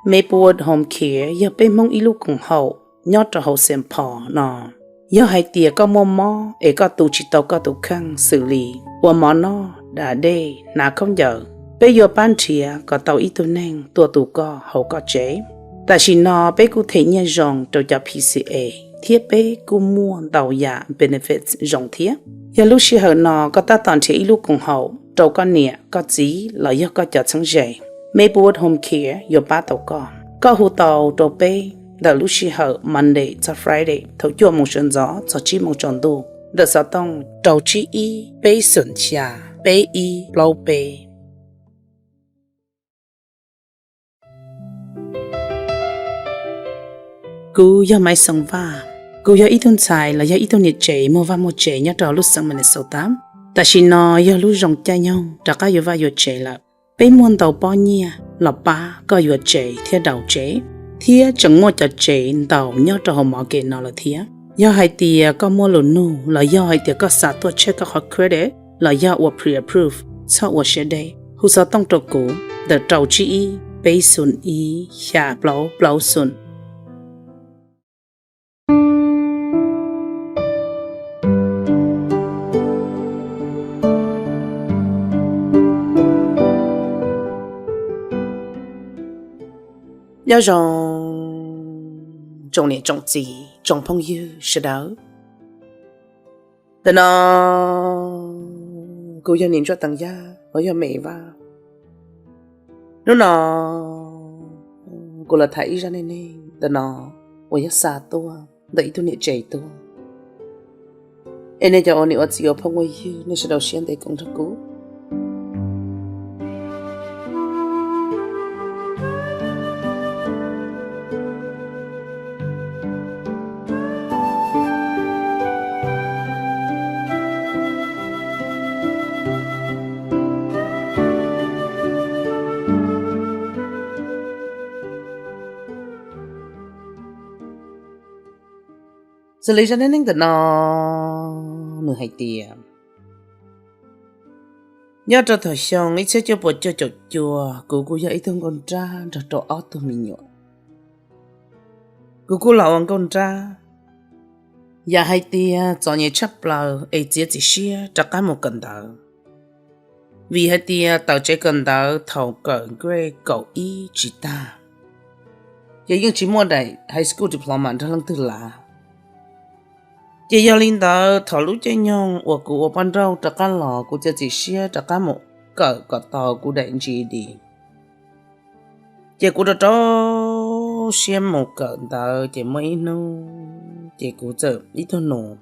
Maplewood Home Care yog peb Hmoob ib lub koom haum nyob rau hauv Saint Paul no. Yog hais tias koj muaj mob es koj tu tsis tau koj tus kheej xws li ua mov noj, da dej, hnav khaub ncaws, peb yuav pab nrhiav kom tau ib tug neeg tuaj tu koj hauv koj tsev. Tam sim no peb kuj them nyiaj zoo rau cov P C A thiab peb kuj muaj ntau yam benefits zoo thiab. Yog lub sij hawm no koj tab tom nrhiav ib lub koom haum rau koj niam koj txiv los yog koj cov txheeb ze, Maplewood Home Care yuav pab tau koj. Koj hu tau rau peb ntawm lub sij hawm Monday txog Friday thaum cuaj moos sawv ntxov txog tsib moos tsaus ntuj ntawm xov tooj rau tsib ib peb xoom xya peb ib plaub peb. Kuv yog Maiv Xoo Vaj. Kuv yog ib tug ntxhais los yog ib tug niam tsev muag vaj muag tsev nyob rau lub xeev Minnesota. Tam sim no yog lub zoo caij nyoog rov qab yuav vaj yuav tsev lawm. Peb muaj ntau pob nyiaj los pab koj yuav tsev thiab daus tsev, thiab tseem muaj cov tsev ntau nyob rau hauv market no lawm thiab. Yog hais tias koj muaj lus nug los yog hais tias koj xav tuaj check koj qhov credit los yog ua pre-approve, txhob ua siab deb, hu xov tooj rau kuv ntawm rau tsib ib peb xoom ib xya plaub plaub xoom. Nyob zoo tsoom niam tsoom txiv tsoom phooj ywg sawv daws. Ntawm no kuv yog Niam Ntsuab Teev Yaj uas yog Me Vaj. Hnub no kuv los tham ib zaj neej neeg ntawm no uas yog xa tuaj ntawm ib tug niam tsev tuaj. Es nej cov ua niam ua txiv ua phooj ua ywg, nej sawv daws siab ntev koom nrog kuv. Xws li zaj neej neeg ntawm no nws hais tias, nyob rau thaum xyoo ib txhiab cuaj puas cuaj caum cuaj, kuv kuj yog ib tug nkauj nrab nrog rau ob tug me nyuam. Kuv kuj los ua nkauj nrab, yam hais tias txom nyem tshaj plaws es txiav txim siab rov qab mus kawm ntawv, vim hais tias tawm tsev kawm ntawv thaum kawm grade kaum ib tsis tag, ces yeej tsis muaj daim high school diploma nrog leej twg lav. Ces yog li ntawd thaum lub caij nyoog uas kuv ua poj nrauj rov qab los, kuv txiav txim siab rov qab mus kawm kom tau kuv daim G E D. Ces kuv rau rau siab mus kawm ntawv, ces muaj ib hnub ces kuv txawm ib tug nus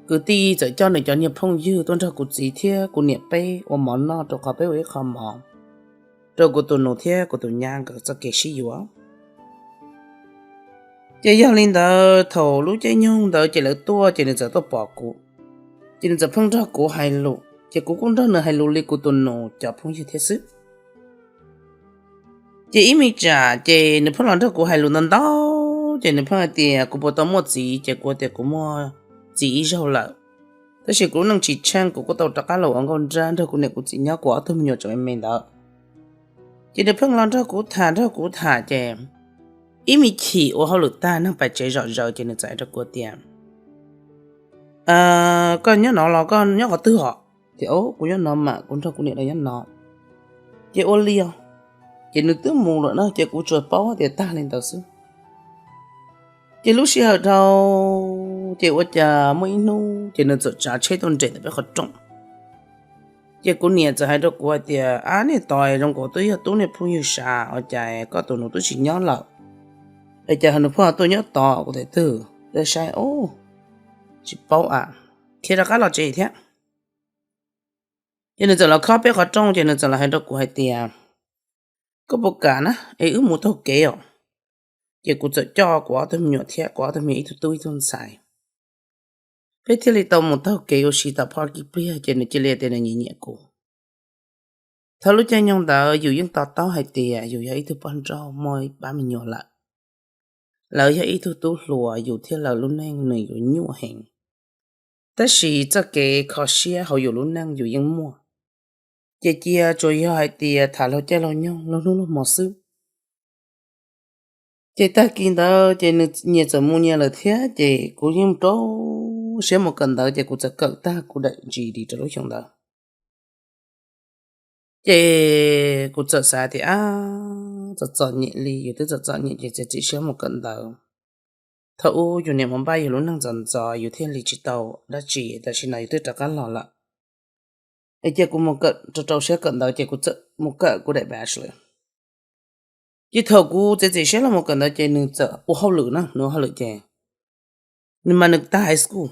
kwv tij txawm coj nws cov niag phooj ywg tuaj nrog kuv txiv thiab kuv niam peb ua mov noj, rau qhov peb ua ib qho mov rau kuv tus nus thiab kuv tus nyab nkawd txoj kev sib yuav. Ces yog li ntawd thaum lub caij nyoog ntawd ces lawv tuaj ces nws txawm tuaj pom kuv, ces nws txawm pheej nrog kuv hais lus, ces kuv kuj nrog nws hais lus li kuv tus nus cov phooj ywg thiab xwb. Ces ib me tsam ces nws pheej los nrog kuv hais lus ntau ntau, ces nws pheej hais tias kuv puas tau muaj txiv, ces kuv tias kuv muaj txiv ib zaug lawm, tab sis kuv lub neej tsis tsheej, kuv kuj tau rov qab los ua nkauj nrab nrog kuv niam kuv txiv nyob, kuv ob tug me nyuam tseem me me ntawd. Ces nws pheej los nrog kuv tham nrog kuv tham, ces ib me chim ua hauj lwm tag neeg pais tsev zom zaws ces nws txawm hais rau kuv tias, koj nyob no los koj nyob qhov twg os? Tias, kuv nyob no mas, kuv nrog kuv niam los nyob no. Ces ua li os, ces nws twb mus lawm na, ces kuv tsuas paub tias tag li ntawd xwb. Ces lub sij hawm dhau, ces ua cas muaj ib hnub ces nws txawm tsav tsheb tuaj nres ntawm peb qhov rooj. Ces kuv niam txawm hais rau kuv hais tias, ab, niag tod zoo nkaus twb yog tub niag phooj ywg sav, ua cas koj tus nus twb tsis nyob lawm, es cas nws pheej tuaj nyob tod? Kuv tias, twb saib, tsis paub a, khiav rov qab los tsev thiab. Ces nws txawm los khob peb qhov rooj, ces nws txawm los hais rau kuv hais tias, koj puas kam na es wb mus taug kev os? Ces kuv txawm coj kuv ob tug me nyuam thiab kuv ob tug me nyuam ib tug tub ib tug ntxhais, peb thiaj li tau mus taug kev ua si tom park ib pliag, ces nws cia li tias nws nyiam nyiam kuv. Thaum lub caij nyoog ntawd yus yeej to taub hais tias yus yog ib tug poj nrauj muaj ib pab me nyuam lawm. Lawv yog ib tug tub hluas, yus thiab lawv lub neej nws yuav nyuaj heev. Tab sis txoj kev kho siab hauv yus lub neej yus yeej muaj. Ces cia tsuas yog hais tias tham laug caij laug nyoog laug hnub laug hmo xwb, Ces tag kis ntawd ces nws nyias txawm mus nyias lawm thiab, ces kuv yeej rau siab mus kawm ntawv, ces kuv txawm kawm tag kuv daim G E D rau lub xyoo ntawd. Ces kuv txawm xav tias, ab, txom txom nyem li, yus twb txom txom nyem ces txiav txim siab mus kawm ntawv. Thaum ub yus niam mus npaj yus lub neej ntxov ntxov yus thiaj li tsis tau dab tsi, tam sim no yus twb rov qab los lawm. Es cia kuv mus kawm rau rau siab kawm ntawv, ces kuv txawm mus kawm kuv daim bachelor. Ces thaum kuv txiav txim siab los mus kawm ntawv ces nws txawm ua hauj lwm na, nws ua hauj lwm ces nws mas nws tag high school.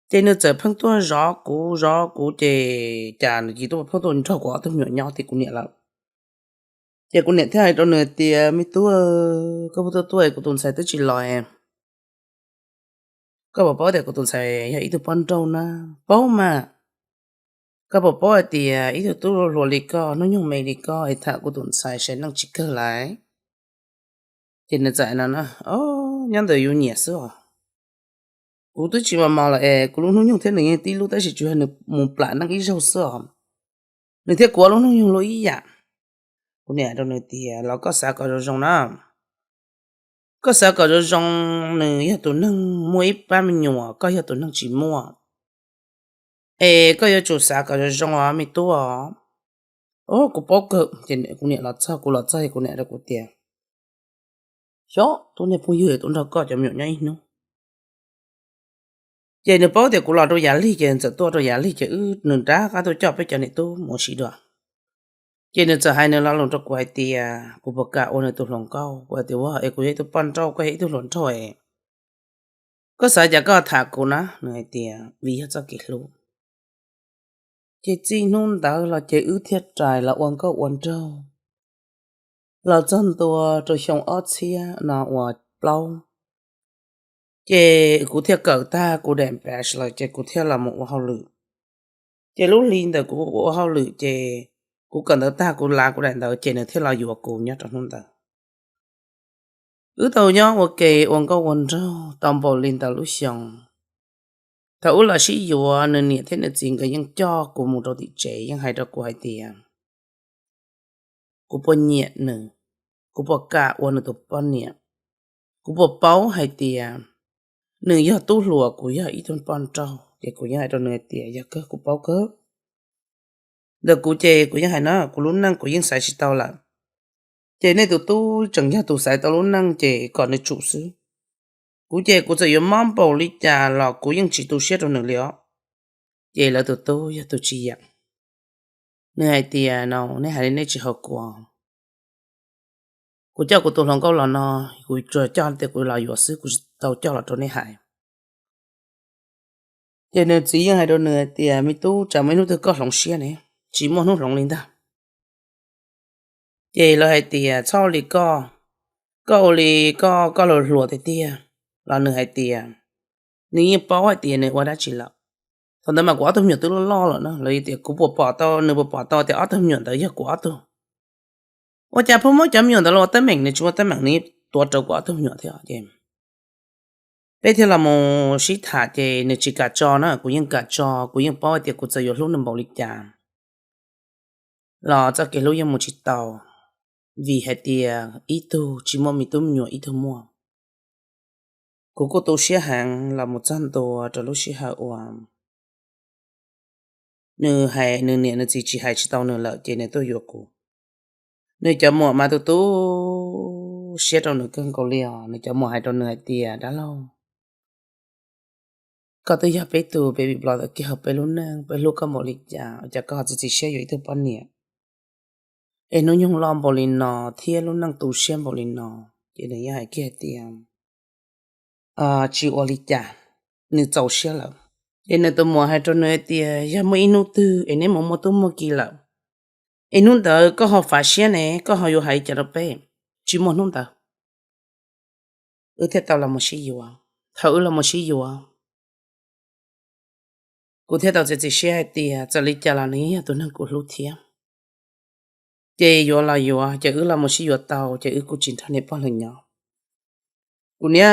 Ces nws txawm pheej tuaj zov kuv zov kuv, ces cas nws cia li tuaj pheej tuaj nrog kuv ob tug me nyuam nyob tim kuv niam lawm. Ces kuv niam thiaj hais rau nws tias, me tub, koj puas tuaj tuaj, kuv tus ntxhais twb tsis los. Koj puas paub tias kuv tus ntxhais yog ib tug poj nrauj na? Paub mas. Koj puas paub hais tias ib tug tub hluas li koj, hnub nyoog me li koj es tham kuv tus ntxhais saib neej tsis kawg lawm? Ces nws txawm hais no, o, nyob ntawm yus nyiam xwb os. Kuv twb tsis mos mos lawm es kuv lub hnub nyoog thiab nws yeej tib lub, tab sis tsuas yog nws mus plam neej ib zaug xwb os. Nws thiab kuv lub hnub nyoog luaj ib yam. Kuv niam hais rau nws tias, los koj xav kom zoo zoo na. Koj xav kom zoo zoo, nws yog tus neeg muaj ib pab me nyuam, koj yog tus neeg tsis muaj. Es koj yuav tsum xav kom zoo zoo os me tub os. O, kuv paub kawg. Ces kuv niam los txog, kuv los txog es kuv niam rau kuv tias, xyov, tub, nej phooj ywg twb nrog koj cov me nyuam nyob ib hnub. Ces nws paub tias kuv los rau yav lig ces nws txawm tuaj rau yav lig ces wb, nws rov qab tuaj coj peb cov niam tub mus ua si dua. Ces nws txawm hais nws lo lus rau kuv hais tias kuv puas kam ua nws tus hluas nkauj. Kuv hais tias, ua, es kuv yog ib tug poj nrauj, koj yog ib tug hluas nraug es koj xav cas koj tham kuv na? Nws hais tias, vim yog txoj kev hlub. Ces txij hnub ntawd los ces wb thiaj rais los ua nkauj ua nraug los txog ntua rau xyoo ob txhiab no uas plaub. Ces kuv thiaj kawm tag kuv daim bachelor ces kuv thiaj los mus ua hauj lwm. Ces lub hli ntawm kuv ua hauj lwm ces kuv kawm ntawv tag kuv lav kuv daim ntawv ces nws thiaj los yuav kuv nyob rau hnub ntawd. Wb tau nyob ua ke ua nkauj ua nraug tau npaum li ntawm lub xyoo. Thaum wb los sib yuav, nws niam thiab nws txiv nkawd yeej coj kuv mus rau tim tsev, yeej hais rau kuv hais tias kuv puas nyiam nws, kuv puas kam ua nws tus poj niam, kuv puas paub hais tias nws yog tub hluas, kuv yog ib tug poj nrauj. Ces kuv yeej hais rau nws hais tias yog kawg, kuv paub kawg. Ntawm kuv ces kuv yeej hais no, kuv lub neej kuv yeej xaiv tsis tau lawm. Ces nej tus tub tseem yog tus xaiv tau lub neej ces kom nws tsum xwb. Kuv ces kuv txawm yuav mob npaum li cas los kuv yeej tsis tu siab rau nws li os. Ces lawv tus tub yog tus tsis yeem. Nws hais tias, no nej hais li nej tsis haum kuv. Kuv coj kuv tus hluas nkauj los no, kuv tsuas coj tias kuv los yuav xwb, kuv tsis tau coj los rau nej hais. Ces nws txiv yeej hais rau nws hais tias, me tub, tsam muaj ib hnub twg koj hloov siab ne, tsis muaj hnub hloov li ntag. Ces lawv hais tias txhob ua li koj, koj ua li koj, koj hluas hluas tiag tiag. Los nws hais tias nws yeej paub hais tias nws ua dab tsi lawm. Thaum ntawd mas kuv ob tug me nyuam twb loj loj lawm na, lawv tias kuv puas pom tau, nws puas pom tau tias ob tug me nyuam ntawd yog kuv ob tug. Ua cas pheej muab cov me nyuam ntawd los ua teeb meem, nws tsis ua teeb meem, nws tuav rawv kuv ob tug me nyuam thiab. Ces peb thiaj los mus sib tham ces nws tsis kam tso na, kuv yeej kam tso, kuv yeej paub hais tias kuv txawm yuav hlub nws npaum li cas los txoj kev hlub yeej mus tsis tau, vim hais tias ib tug tsis muaj me tub me nyuam, ib tug muaj. Kuv kuj tu siab heev los mus txog ntua rau lub sij hawm uas nws hais, nws niam nws txiv tsis hais tsis tau nws lawm ces nws tuaj yuav kuv. Nws cov muam mas tu tu siab rau nws kawg nkaus li os. Nws cov muam hais rau nws hais tias, dab laug, koj twb yog peb tus baby brother kiag hauv peb lub neej, peb hlub koj npaum li cas, cas koj ho txiav txim siab yuav ib tug poj niam es hnub nyoog loj npaum li no thiab lub neej tu siab npaum li no? Ces nws yeej hais kiag hais tias, tsis ua li cas, nws txaus siab lawm. Ces nws tus muam hais rau nws hais tias, yog muaj ib hnub twg es neb mus muaj tub muaj ki lawm, es hnub ntawd koj ho fav siab ne, koj ho yuav hais li cas rau peb? Tsis muaj hnub ntawd. Wb thiaj tau los mus sib yuav. Thaum wb los mus sib yuav, kuv thiaj tau txiav txim siab hais tias txawm li cas los nws yeej yog tus neeg kuv hlub thiab. Ces yuav los yuav, ces wb los mus sib yuav tau, ces wb kuj tsis nrog niam pog lawv nyob. Kuv niaj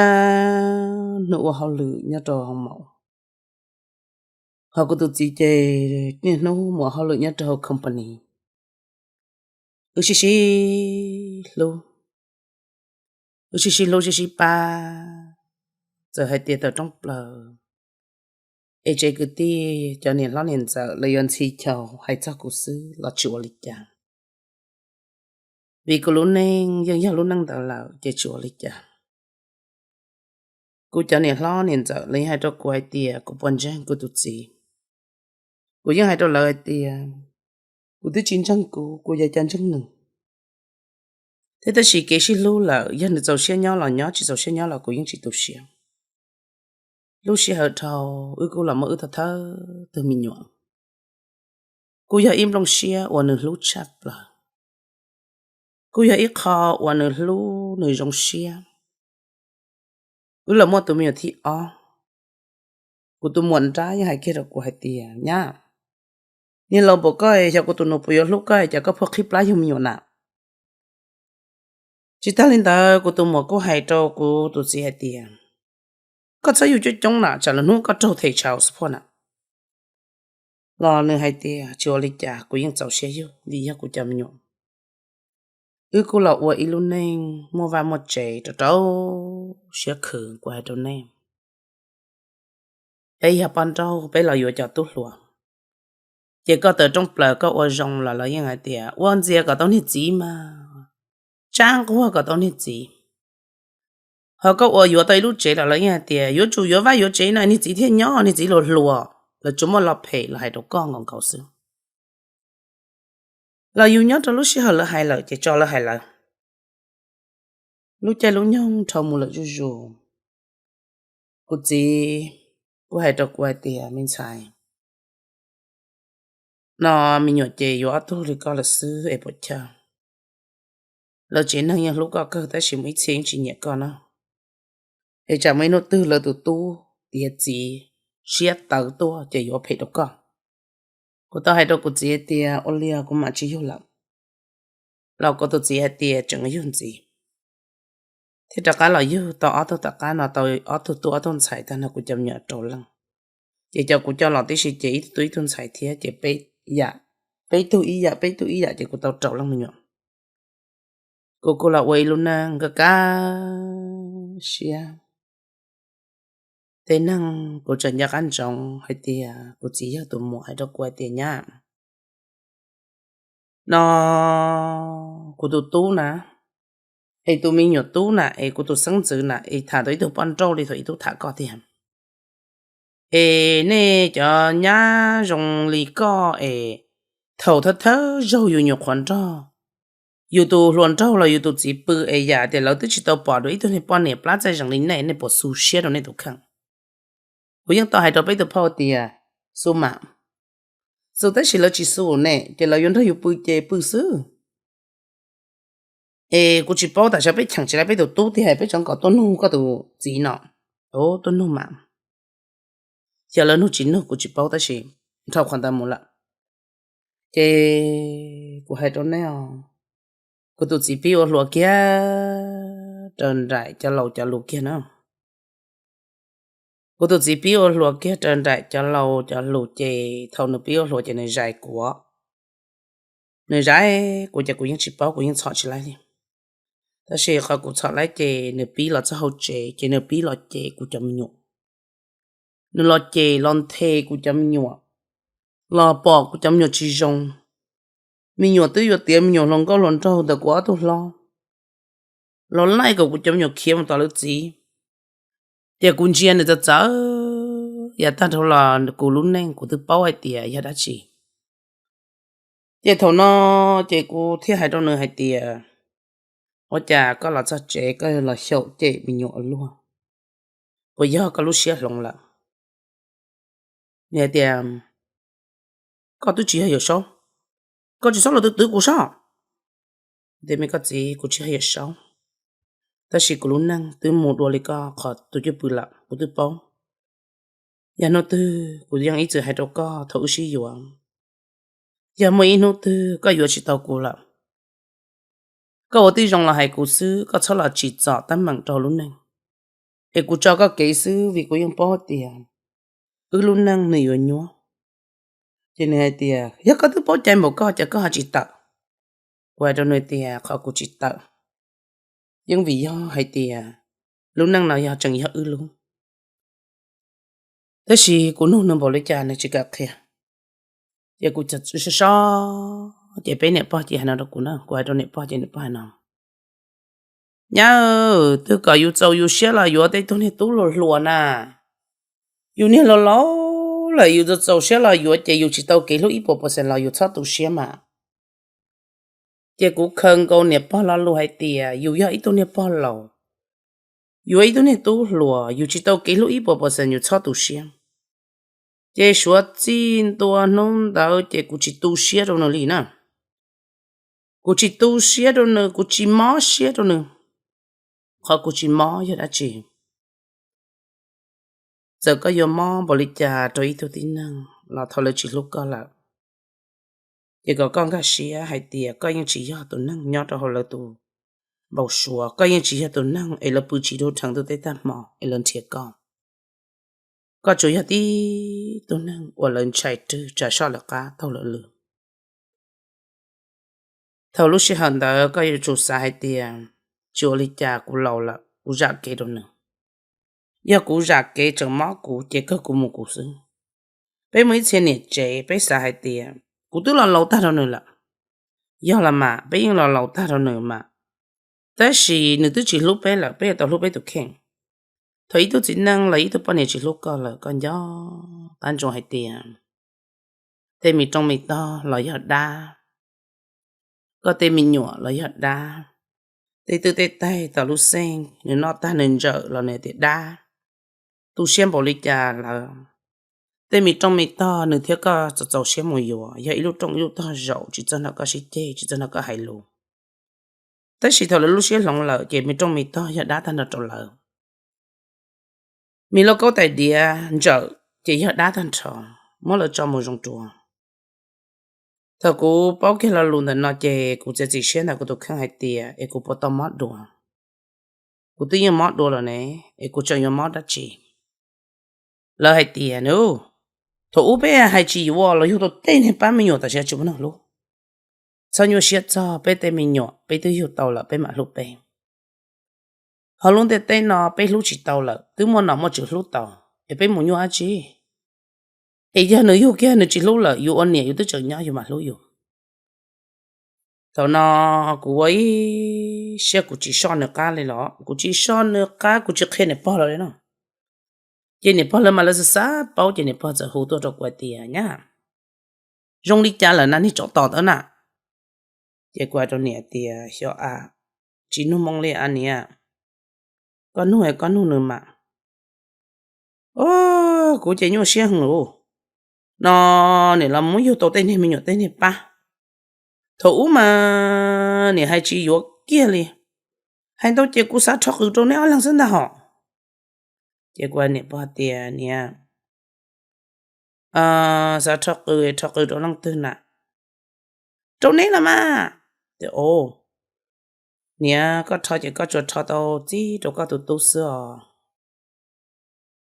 hnub ua hauj lwm nyob rau hoo maum, ho kuv tus txiv ces niaj hnub mus ua hauj lwm nyob rau hauv company. Wb sib sib hlub, wb sib sib hlub sib sib pab, txawm hais tias tawm rooj plaws es tsev kwv tij cov niam hlob niam ntxawm lawv yuav ntxhi chaw hais txog kuv xwb los tsis ua li cas, vim kuv lub neej yeej yog lub neej ntawd lawm ces tsis ua li cas. Kuv cov niam hlob niam ntxawm lawv yeej hais rau kuv hais tias kuv puas ntseeg kuv tus txiv. Kuv yeej hais rau lawv hais tias kuv twb tsis ntseeg kuv, kuv yog cov ntseeg nws. Thiab tab sis kev sib hlub lawm, yog nws txaus siab nyob los nyob, tsis txaus siab nyob los kuv yeej tsis tu siab. Lub sij hawm dhau, wb kuj los muaj wb thawj thawj tug me nyuam. Kuj yog ib nplooj siab uas nws hlub tshaj plaws, kuj yog ib qho uas nws hlub nws zoo siab. Wb los muaj tus me nyuam thib ob, kuv tus muam nrab yeej hais kiag rau kuv hais tias, Nyab, niag laus npaum koj xyov kuv tus nus puas yuav hlub koj, cas koj pheej qhib plab yug me nyuam na? Tsis tag li ntawd, kuv tus muam kuj hais rau kuv tus txiv hais tias, Koj txhob yug coob coob na, tsam lwm hnub koj raug them tshau xwb phoj na. Los nws hais tias tsis ua li cas, kuv yeej txaus siab yug vim yog kuv cov me nyuam. Wb kuj los ua ib lub neej muaj vaj muaj tsev rau rau siab khwv, kuv hais rau nej. Peb yog poj nrauj, peb los yuav cov tub hluas, ces koj tawm rooj plaws koj ua zoo los lawv yeej hais tias ua ntxias kom tau niag txiv mas, tsab nquag kom tau niag txiv. Ho koj ua yuav tau ib lub tsev los lawv yeej hais tias yuav tsum yuav vaj yuav tsev no niag txiv thiaj nyob, niag txiv hluas hluas, lawv tsuas muaj lo phem los hais rau koj nkaus nkaus xwb. Los yus nyob rau lub sij hawm lawv hais lawm ces tso lawv hais lawm. Lub caij lub nyoog dhau mus lawm zuj zus, kuv txiv kuj hais rau kuv hais tias, Me ntxhais, no me nyuam ces yuav ob tug li koj lawm xwb es puas chawj? Lawv tsev neeg yeej hlub koj kawg tab sis muaj ib txhia yeej tsis nyiam koj na. Es tsam muaj ib hnub twg lawv tus tub tiav txiv siab tawv tuaj ces yuav phem rau koj. Kuv tau hais rau kuv txiv tias, Ua li kuv mam tsis yug lawm. Los kuv tus txiv hais tias tseem yug ntxiv, thiaj rov qab los yug tau ob tug, tom qab no tau ob tug tub ob tug ntxhais tag no kuv cov me nyuam rau leej. Ces cov kuv coj los tib si ces ib tug tub ib tug ntxhais thiab ces peb yam, peb tug ib yam, peb tug ib yam ces kuv tau rau leej me nyuam. Kuv kuj los ua ib lub neej kaj kaj siab. Tej neeg kuv tseem nco qab ntsoov hais tias kuv txiv yog tus muam hais rau kuv hais tias, Nyab, no kuv tus tub na, es tus me nyuam tub na, es kuv tus xeeb ntxwv na, es tham tau ib tug poj nrauj li thaum ub tham koj tiag. Es nej cov nyab zoo li koj es thaum thawj thawj zaug yus nyuam qhuav nrog yus tus hluas nraug los yus tus txiv pw es yam tias lawv twb tsis tau pom dua ib tug niag poj niam plab txaij zeem li nej, nej puas xu siab rau nej tus kheej? Kuv yeej tau hais rau peb tus phauj tias, Xu mam, xu tab sis lawv tsis xu ne, ces lawv yuav nrog yus pw ces pw xwb. Es kuv tsis paub tam sim no peb cheem tsis laib peb tus tub tiag, peb tseem kom tuaj nug koj tus txiv no. Tuaj nug mam, xyov lawv nug tsis nug kuv tsis paub tab sis dhau qhov ntawd mus lawm. Ces kuv hais rau nej os, kuv tus txiv pib ua hluas kiag raws nraim cov laus cov lus kiag na. Kuv tus txiv pib ua hluas kiag raws nraim cov laus cov lus ces thaum nws pib ua hluas ces nws zais kuv. Nws zais kuv ces kuv yeej tsis paub, kuv yeej txhom tsis laib li. Tab sis qhov kuv txhom laib ces nws pib los txog hauv tsev ces nws pib los cem kuv cov me nyuam. Nws los cem los nthe kuv cov me nyuam, los pom kuv cov me nyuam tsis zoo. Me nyuam twb yuav tiav me nyuam hluas nkauj hluas nraug ntawm kuv ob tug hlob, los laij kom kuv cov me nyuam khiav mus tom lawv txiv. Ces kuv ntsia nws txawv txawv, yav tag nrho los kuv lub neej kuv twb paub hais tias yog dab tsi. Ces thaum no ces kuv thiaj hais rau nws hais tias, Ua cas koj los txog tsev koj los xyaum cem me nyuam ua luaj? Puas yog koj lub siab hloov lawm? Nws hais tias, Koj twb tsis yog Yawm Saub, koj tsis txhob los twv twv kuv sob. Tias, Me koj txiv, kuv tsis yog Yawm Saub, tab sis kuv lub neej twb mus dua li koj qhov tus cwj pwm lawm, kuv twb paub. Yog hnub twg kuv yeej ib txwm hais rau koj thaum wb sib yuav, yog muaj ib hnub twg koj yuav tsis tau kuv lawm, koj ua tib zoo los hais kuv xwb, koj txhob los tsim txom teeb meem rau lub neej. Es kuv tso koj kev xwb vim kuv yeej paub tias wb lub neej nws yuav nyuaj. Ces nws hais tias, Yog koj twb paub cai npaum koj ces koj ho tsis tawm? Kuv hais rau nws tias, Qhov kuv tsis tawm yeej vim yog hais tias lub neej no yog tseem yog wb lub. Tab sis kuv nug nws npaum li cas nws tsis kam qhia. Ces kuv so so, ces peb niam pog ces hais no rau kuv na, kuv hais rau niam pog ces niam pog hais no, nyab, twb kom yus txaus yus siab los yuav tej tug niag tub hluas hluas na. Yus niag laus laus lawm yus txaus txaus siab los yuav ces yus tsis tau kev hlub ib puas percent los yus txhob tu siab mas. Ces kuv khaws nkaus niam pog lo lus hais tias yus yog ib tug niag pog laus, yuav ib tug niag tub hluas yus tsis tau kev hlub ib puas percent yus txhob tu siab. Ces suav txij ntua hnub ntawd ces kuv tsis tu siab rau nws li na. Kuv tsis tu siab rau nws, kuv tsis mob siab rau nws. Qhov kuv tsis mob yog dab tsi? Txawm koj yuav mob npaum li cas rau ib tug tib neeg los thaum lawv tsis hlub koj lawm, ces kom koj nkag siab hais tias koj yeej tsis yog tus neeg nyob rau hauv lawv tus npau suav, koj yeej tsis yog tus neeg es lawv pw tsis dub dheev ntuj teb tag hmo es lawv nrhiav koj. Koj tsuas yog tib tug neeg uas lawv ntshai rwg tsa soj lawv qab taug lawv lw. Thaum lub sij hawm ntawd koj yuav tsum xav hais tias, tsis ua li cas, kuv laus lawm kuv zam kev rau nws. Yog kuv zam kev tseem mob kuv ces kawg kuv mus kuv xwb. Peb muaj ib txhia niam tsev peb xav hais tias kuv twb los laus tag rau nws lawm. Yog los mas peb yeej los laus tag rau nws mas, tab sis nws twb tsis hlub peb lawm, peb yuav tau hlub peb tus kheej. Thaum ib tug txiv neej los ib tug poj niam tsis hlub koj lawm, koj nco qab ntsoov hais tias tej me rooj me tog los yog dab, koj tej me nyuam los yog dab, tej twj tej taig tom lub xeej nws noj tag nws ntsawm los nws tias dab, tu siab npaum li cas lawm, tej me rooj me tog nws thiab koj txaus txaus siab mus yuav yog ib lub rooj ib lub tog zaum tsis txog nrho koj sib ceg, tsis txog nrho koj hais lus. Tab sis thaum lawv lub siab hloov lawm ces me rooj me tog yog dab tag nrho rau lawv. Me lauj kaub tais diav ntsawm ces yog dab tag nrho, muab lawv tso mus zoo dua. Thaum kuv paub kiag lo lus ntawm no ces kuv txiav txim siab ntawm kuv tus kheej hais tias es kuv puas tau mob dua. Kuv twb yeej mob dua lawm ne, es kuv tseem yuav mob dab tsi? Lawv hais tias, thaum ub peb hais tsis yuav los yug tau tej niag pab me nyuam tam sim no tsis muaj neeg hlub. Txhob nyuaj siab txog, peb tej me nyuam peb twb yug tau lawm peb mam hlub peb. Ho lub ntiaj teb no peb hlub tsis tau lawm, twb muaj nom muaj tswv hlub tau, es peb mus nyuaj dab tsi? Es yog nws yug kiag nws tsis hlub lawm, yus ua niam yus twb tseem nyob yus mam hlub yus. Thaum no kuv ua ib siab kuv tsis soj nws qab li los, kuv tsis soj nws qab, kuv tsis qhia niam pog lawv li no. Ces niam pog lawv mas lawv xav xav paub ces niam pog txawm hu tuaj rau kuv hais tias, nyab, zoo li cas lawm na, niag tsov tom ntawd na? Ces kuv hais rau niam tias, xyov a, tsis nug moo li a niam, koj nug es koj nug nws mas. Kuv ces nyuaj siab heev lawm no, niam los muab yug tau tej niag me nyuam tej niag pab. Thaum ub mas niam hais tsis yuav kiag li, hais ntau ces kuv xav rho qws rau neb ob leeg xwb ntag hos. Ces kuv hais niam pog tias, niam, xav rho qws, rho qws rau leej twg na? Rau neb los mas. Niam, koj rho ces koj tsuas rho tau txib rau koj tus tub xwb os.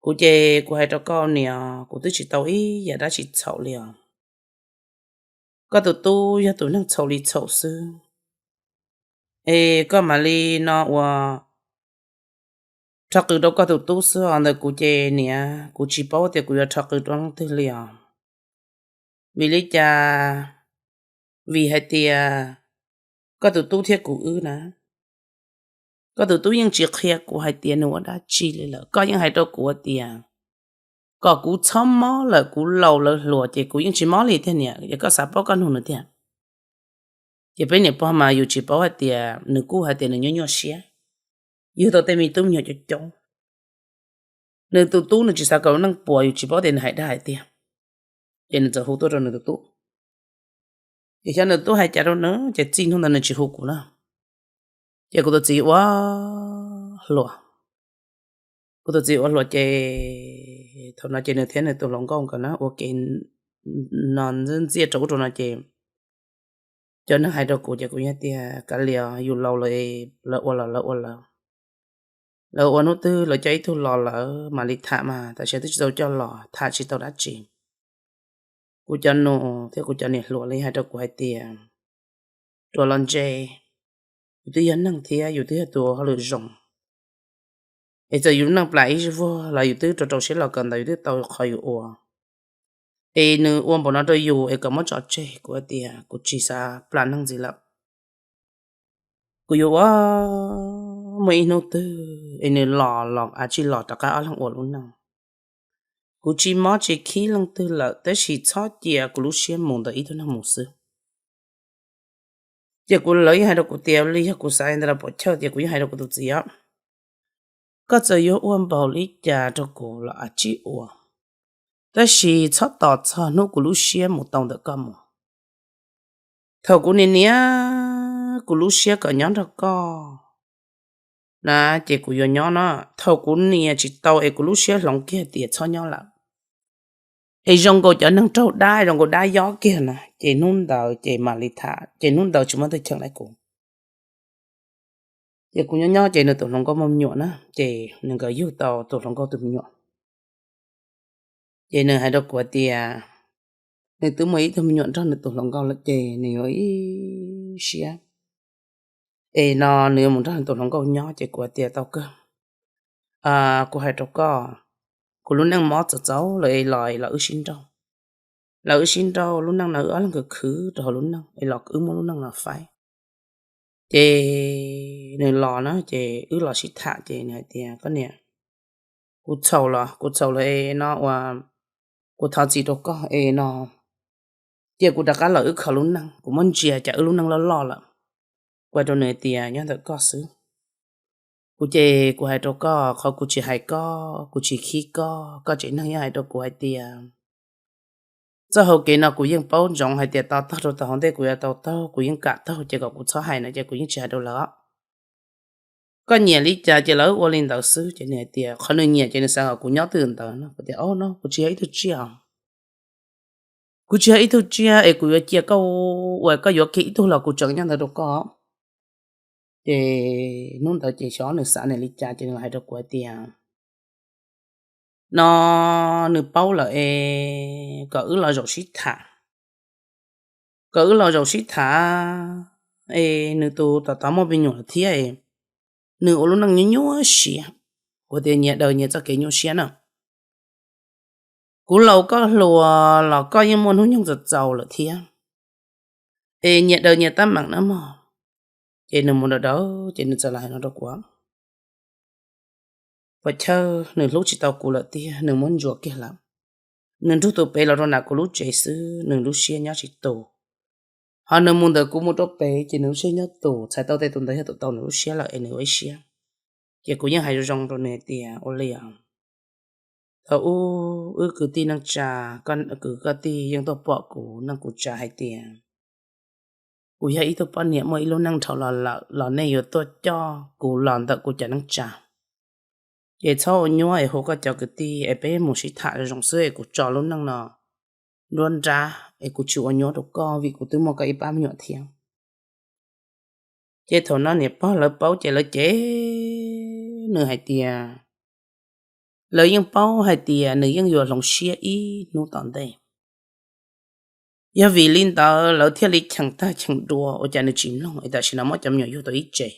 Kuv ces kuv hais rau koj niam, kuv twb tsis tau ib yam dab tsi txhaum li os. Koj tus tub yog tus neeg txhaum li txhaum xwb, es koj mam li no ua rho qws rau koj tus tub xwb os. Ntawm kuv ces niam, kuv tsis paub tias kuv yuav rho qws rau leej twg li os. Vim li cas? Vim hais tias koj tus tub thiab kuv wb na, koj tus tub yeej tsis qhia kuv hais tias nws ua dab tsi li lawm. Koj yeej hais rau kuv tias kom kuv txhob mob lawm, kuv laus lawv hluas ces kuv yeej tsis mob li tiag niam, es koj xav paub koj nug nws tiag. Ces peb niam pog mas yus tsis paub hais tias nws kuj hais tias nws nyuaj nyuaj siab, yug tau tej me tub me nyuam coob coob. Nws tus tub nws tsis xav kom lub neej puas, yus tsis paub tias nws hais dag hais tiag. Ces nws txawm hu tuaj rau nws tus tub. Ces xyov nws tub hais cas rau nws ces txij hnub ntawd nws tsis hu kuv na. Ces kuv tus txiv ua hluas, kuv tus txiv ua hluas ces thaum no ces nws thiab nws tus hluas nkauj nkawd na ua ke no ntxiaj rau ub rau no ces cov neeg hais rau kuv ces kuv yeej tias kav liam, yus laus lawm, lawv ua los lawv ua lawv. Lawv ua hnub twg lawv coj ib tug los lawm mam li tham mas tam sim twb tsis tau coj los tham tsis tau dab tsi. Kuv cov nus thiab kuv cov niam hluas li hais rau kuv hais tias ruam los ntse, yus twb yog neeg thiab yus twb yog tus hauj lwm zoo, es txawm yus neej plam ib vuag los yus twb rau rau siab los kawm ntawv, yus twb tau qhov yus ua. Es nws ua npaum no rau yus es kom muab tso tseg, kuv tias kuv tsis xav plam neeg ntxiv lawm. Kuv yuav ua muaj ib hnub twg es nws los los av tsij los rov qab ob leeg ua lub neej. Kuv tsis mob tsis khib leej twg lawm, tab sis txhob cia kuv lub siab mus ntawm ib tug neeg mus xwb. Ces kuv, lawv yeej hais rau kuv tias li yog kuv xav ntawd los puas chawj, ces kuv yeej hais rau kuv tus txiv os, koj txawm yuav ua npaum li cas rau kuv los av tsij ua, tab sis txhob tos txog hnub kuv lub siab mus tau ntawm koj mus. Thaum kuv nias nias kuv lub siab kom nyob nrog koj na, ces kuv yuav nyob no. Thaum kuv nias tsis tau es kuv lub siab hloov kiag tias txhob nyob lawm, es zoo nkaus cov neeg raug dab, zoo nkaus dab yob kiag na, ces hnub ntawd ces mam li tham, ces hnub ntawd tsis muaj tug cheem li kuv. Ces kuv nyob nyob ces nws tus hluas nkauj muaj me nyuam na, ces nws nkawd yug tau tus hluas nkauj tus me nyuam. Ces nws hais rau kuv tias nws twb muaj ib tug me nyuam nrog nws tus hluas nkauj lawm ces nws yuav ib siab, es no nws yuav mus nrog nws tus hluas nkauj nyob. Ces kuv tias tau kawg, kuv hais rau koj, kuv lub neej mob txaus txaus lawm es los, los wb sib nrauj, los wb sib nrauj lub neej no wb ob leeg khwv khwv rau hauv lub neej es los wb muab lub neej no faib. Ces nws los na, ces wb los sib tham, ces nws hais tias koj niam, kuv txhaum los, kuv txhaum los es no ua, kuv thov txim rau koj es no, cia kuv rov qab los wb kho lub neej, kuv muab ntsia cas wb lub neej loj loj lawm. Kuv hais rau nws tias nyob ntawm koj xwb. Kuv ces kuv hais rau koj, qhov kuv tsis hais koj, kuv tsis khib koj, koj tsev neeg yeej hais rau kuv hais tias txoj hau kev no kuv yeej paub ntsoov hais tias to taug rau tom hauv ntej kuv yuav tau taug, kuv yeej kam taug, ces kom kuv txhob hais no ces kuv yeej tsis hais rau lawv. Koj nyiam li cas ces lawv ua li ntawd xwb. Ces nws hais tias qhov nws nyiam ces nws xav kom kuv nyob twj ywm ntawd no. Kuv tias o no kuv tsis yog ib tug tsiaj, kuv tsis yog ib tug tsiaj es kuv yuav cia koj ua, koj yuav kiag ib tug los kuv tseem nyob ntawd rau koj. Ces hnub ntawd ces xyov nws xav nws li cas ces nws hais rau kuv hais tias no nws paub lawm es kom wb los zaum sib tham, kom wb los zaum sib tham es nws tus tom tod muaj me nyuam lawm thiab, nws ua lub neej nyuaj nyuaj siab. Kuv tias nyias daws nyias txoj kev nyuaj siab na. Kuv laus koj hluas los koj yeej muaj hnub nyoog txaus txaus lawm thiab, es nyias daws nyias tab meem na mog. Ces nws mus daws daws ces nws txawm los hais no rau kuv, Puas Chawj, nws hlub tsis tau kuv lawm tiag, nws muab ntsuas kiag lawm. Nws nrug tus pem los rau nram kuv lub tsev xwb, nws lub siab nyob tsis tus. Ho nws mus ntawm kuv mus rau pem ces nws lub siab nyob tus, txhais tau tej tus ntawd yog tus tau nws lub siab lawm es nws ua ib siab. Ces kuv yeej hais zoo zoo rau nws hais tias ua li os, thaum ub wb kwv tij neej tsa, kwv koj tij yeej tuaj pom kuv neej kuv tsav hais tias kuv yog ib tug poj niam muaj ib lub neej dhau los lawm los nej yuav tuaj coj kuv los ntawm kuv cov neej tsa. Ces txhob ua nyuaj es hu koj cov kwv tij es peb mus sib tham zoo zoo xwb es kuv tso lub neej no nruab nrab es kuv tsis ua nyuaj rau koj vim kuv twb muaj koj ib pab me nyuam thiab. Ces thaum no niam pog lawv paub ces lawv cem nws hais tias, lawv yeej paub hais tias nws yeej yuav hloov siab ib hnub tom ntej. Yog vim li ntawd lawv thiaj li cheem tag cheem dua ua cas nws tsis mloog es tam sim no muab cov me nyuam yug tau ib tse.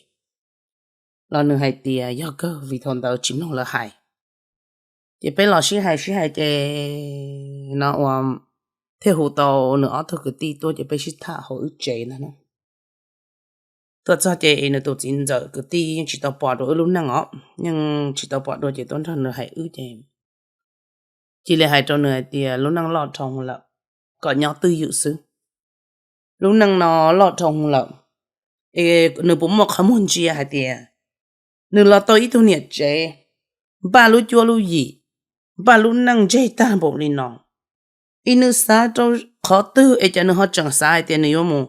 Los nws hais tias yog kawg vim thaum ntawd tsis mloog lawv hais. Ces peb los sib hais sib hais ces no ua thiaj hu tau nws ob tug kwv tij tuaj ces peb sib tham hauv wb tsev ntag na. Tuaj txog ces nws tus txiv ntxawm kwv tij yeej tsis tau pom dua wb lub neej os, yeej tsis tau pom dua ces tuaj nrog nws hais wb ces cia li hais rau nws hais tias lub neej loj dhau lawm, kom nyob twj ywm xwb. Lub neej no loj dhau lawm, es nws puas muaj qhov muag ntsia hais tias nws los tau ib tug niam tsev npaj lub cuab lub yim, npaj lub neej ntseg tag npaum li no, es nws xav rau qhov twg es cas nws ho tseem xav hais tias nws yuav mus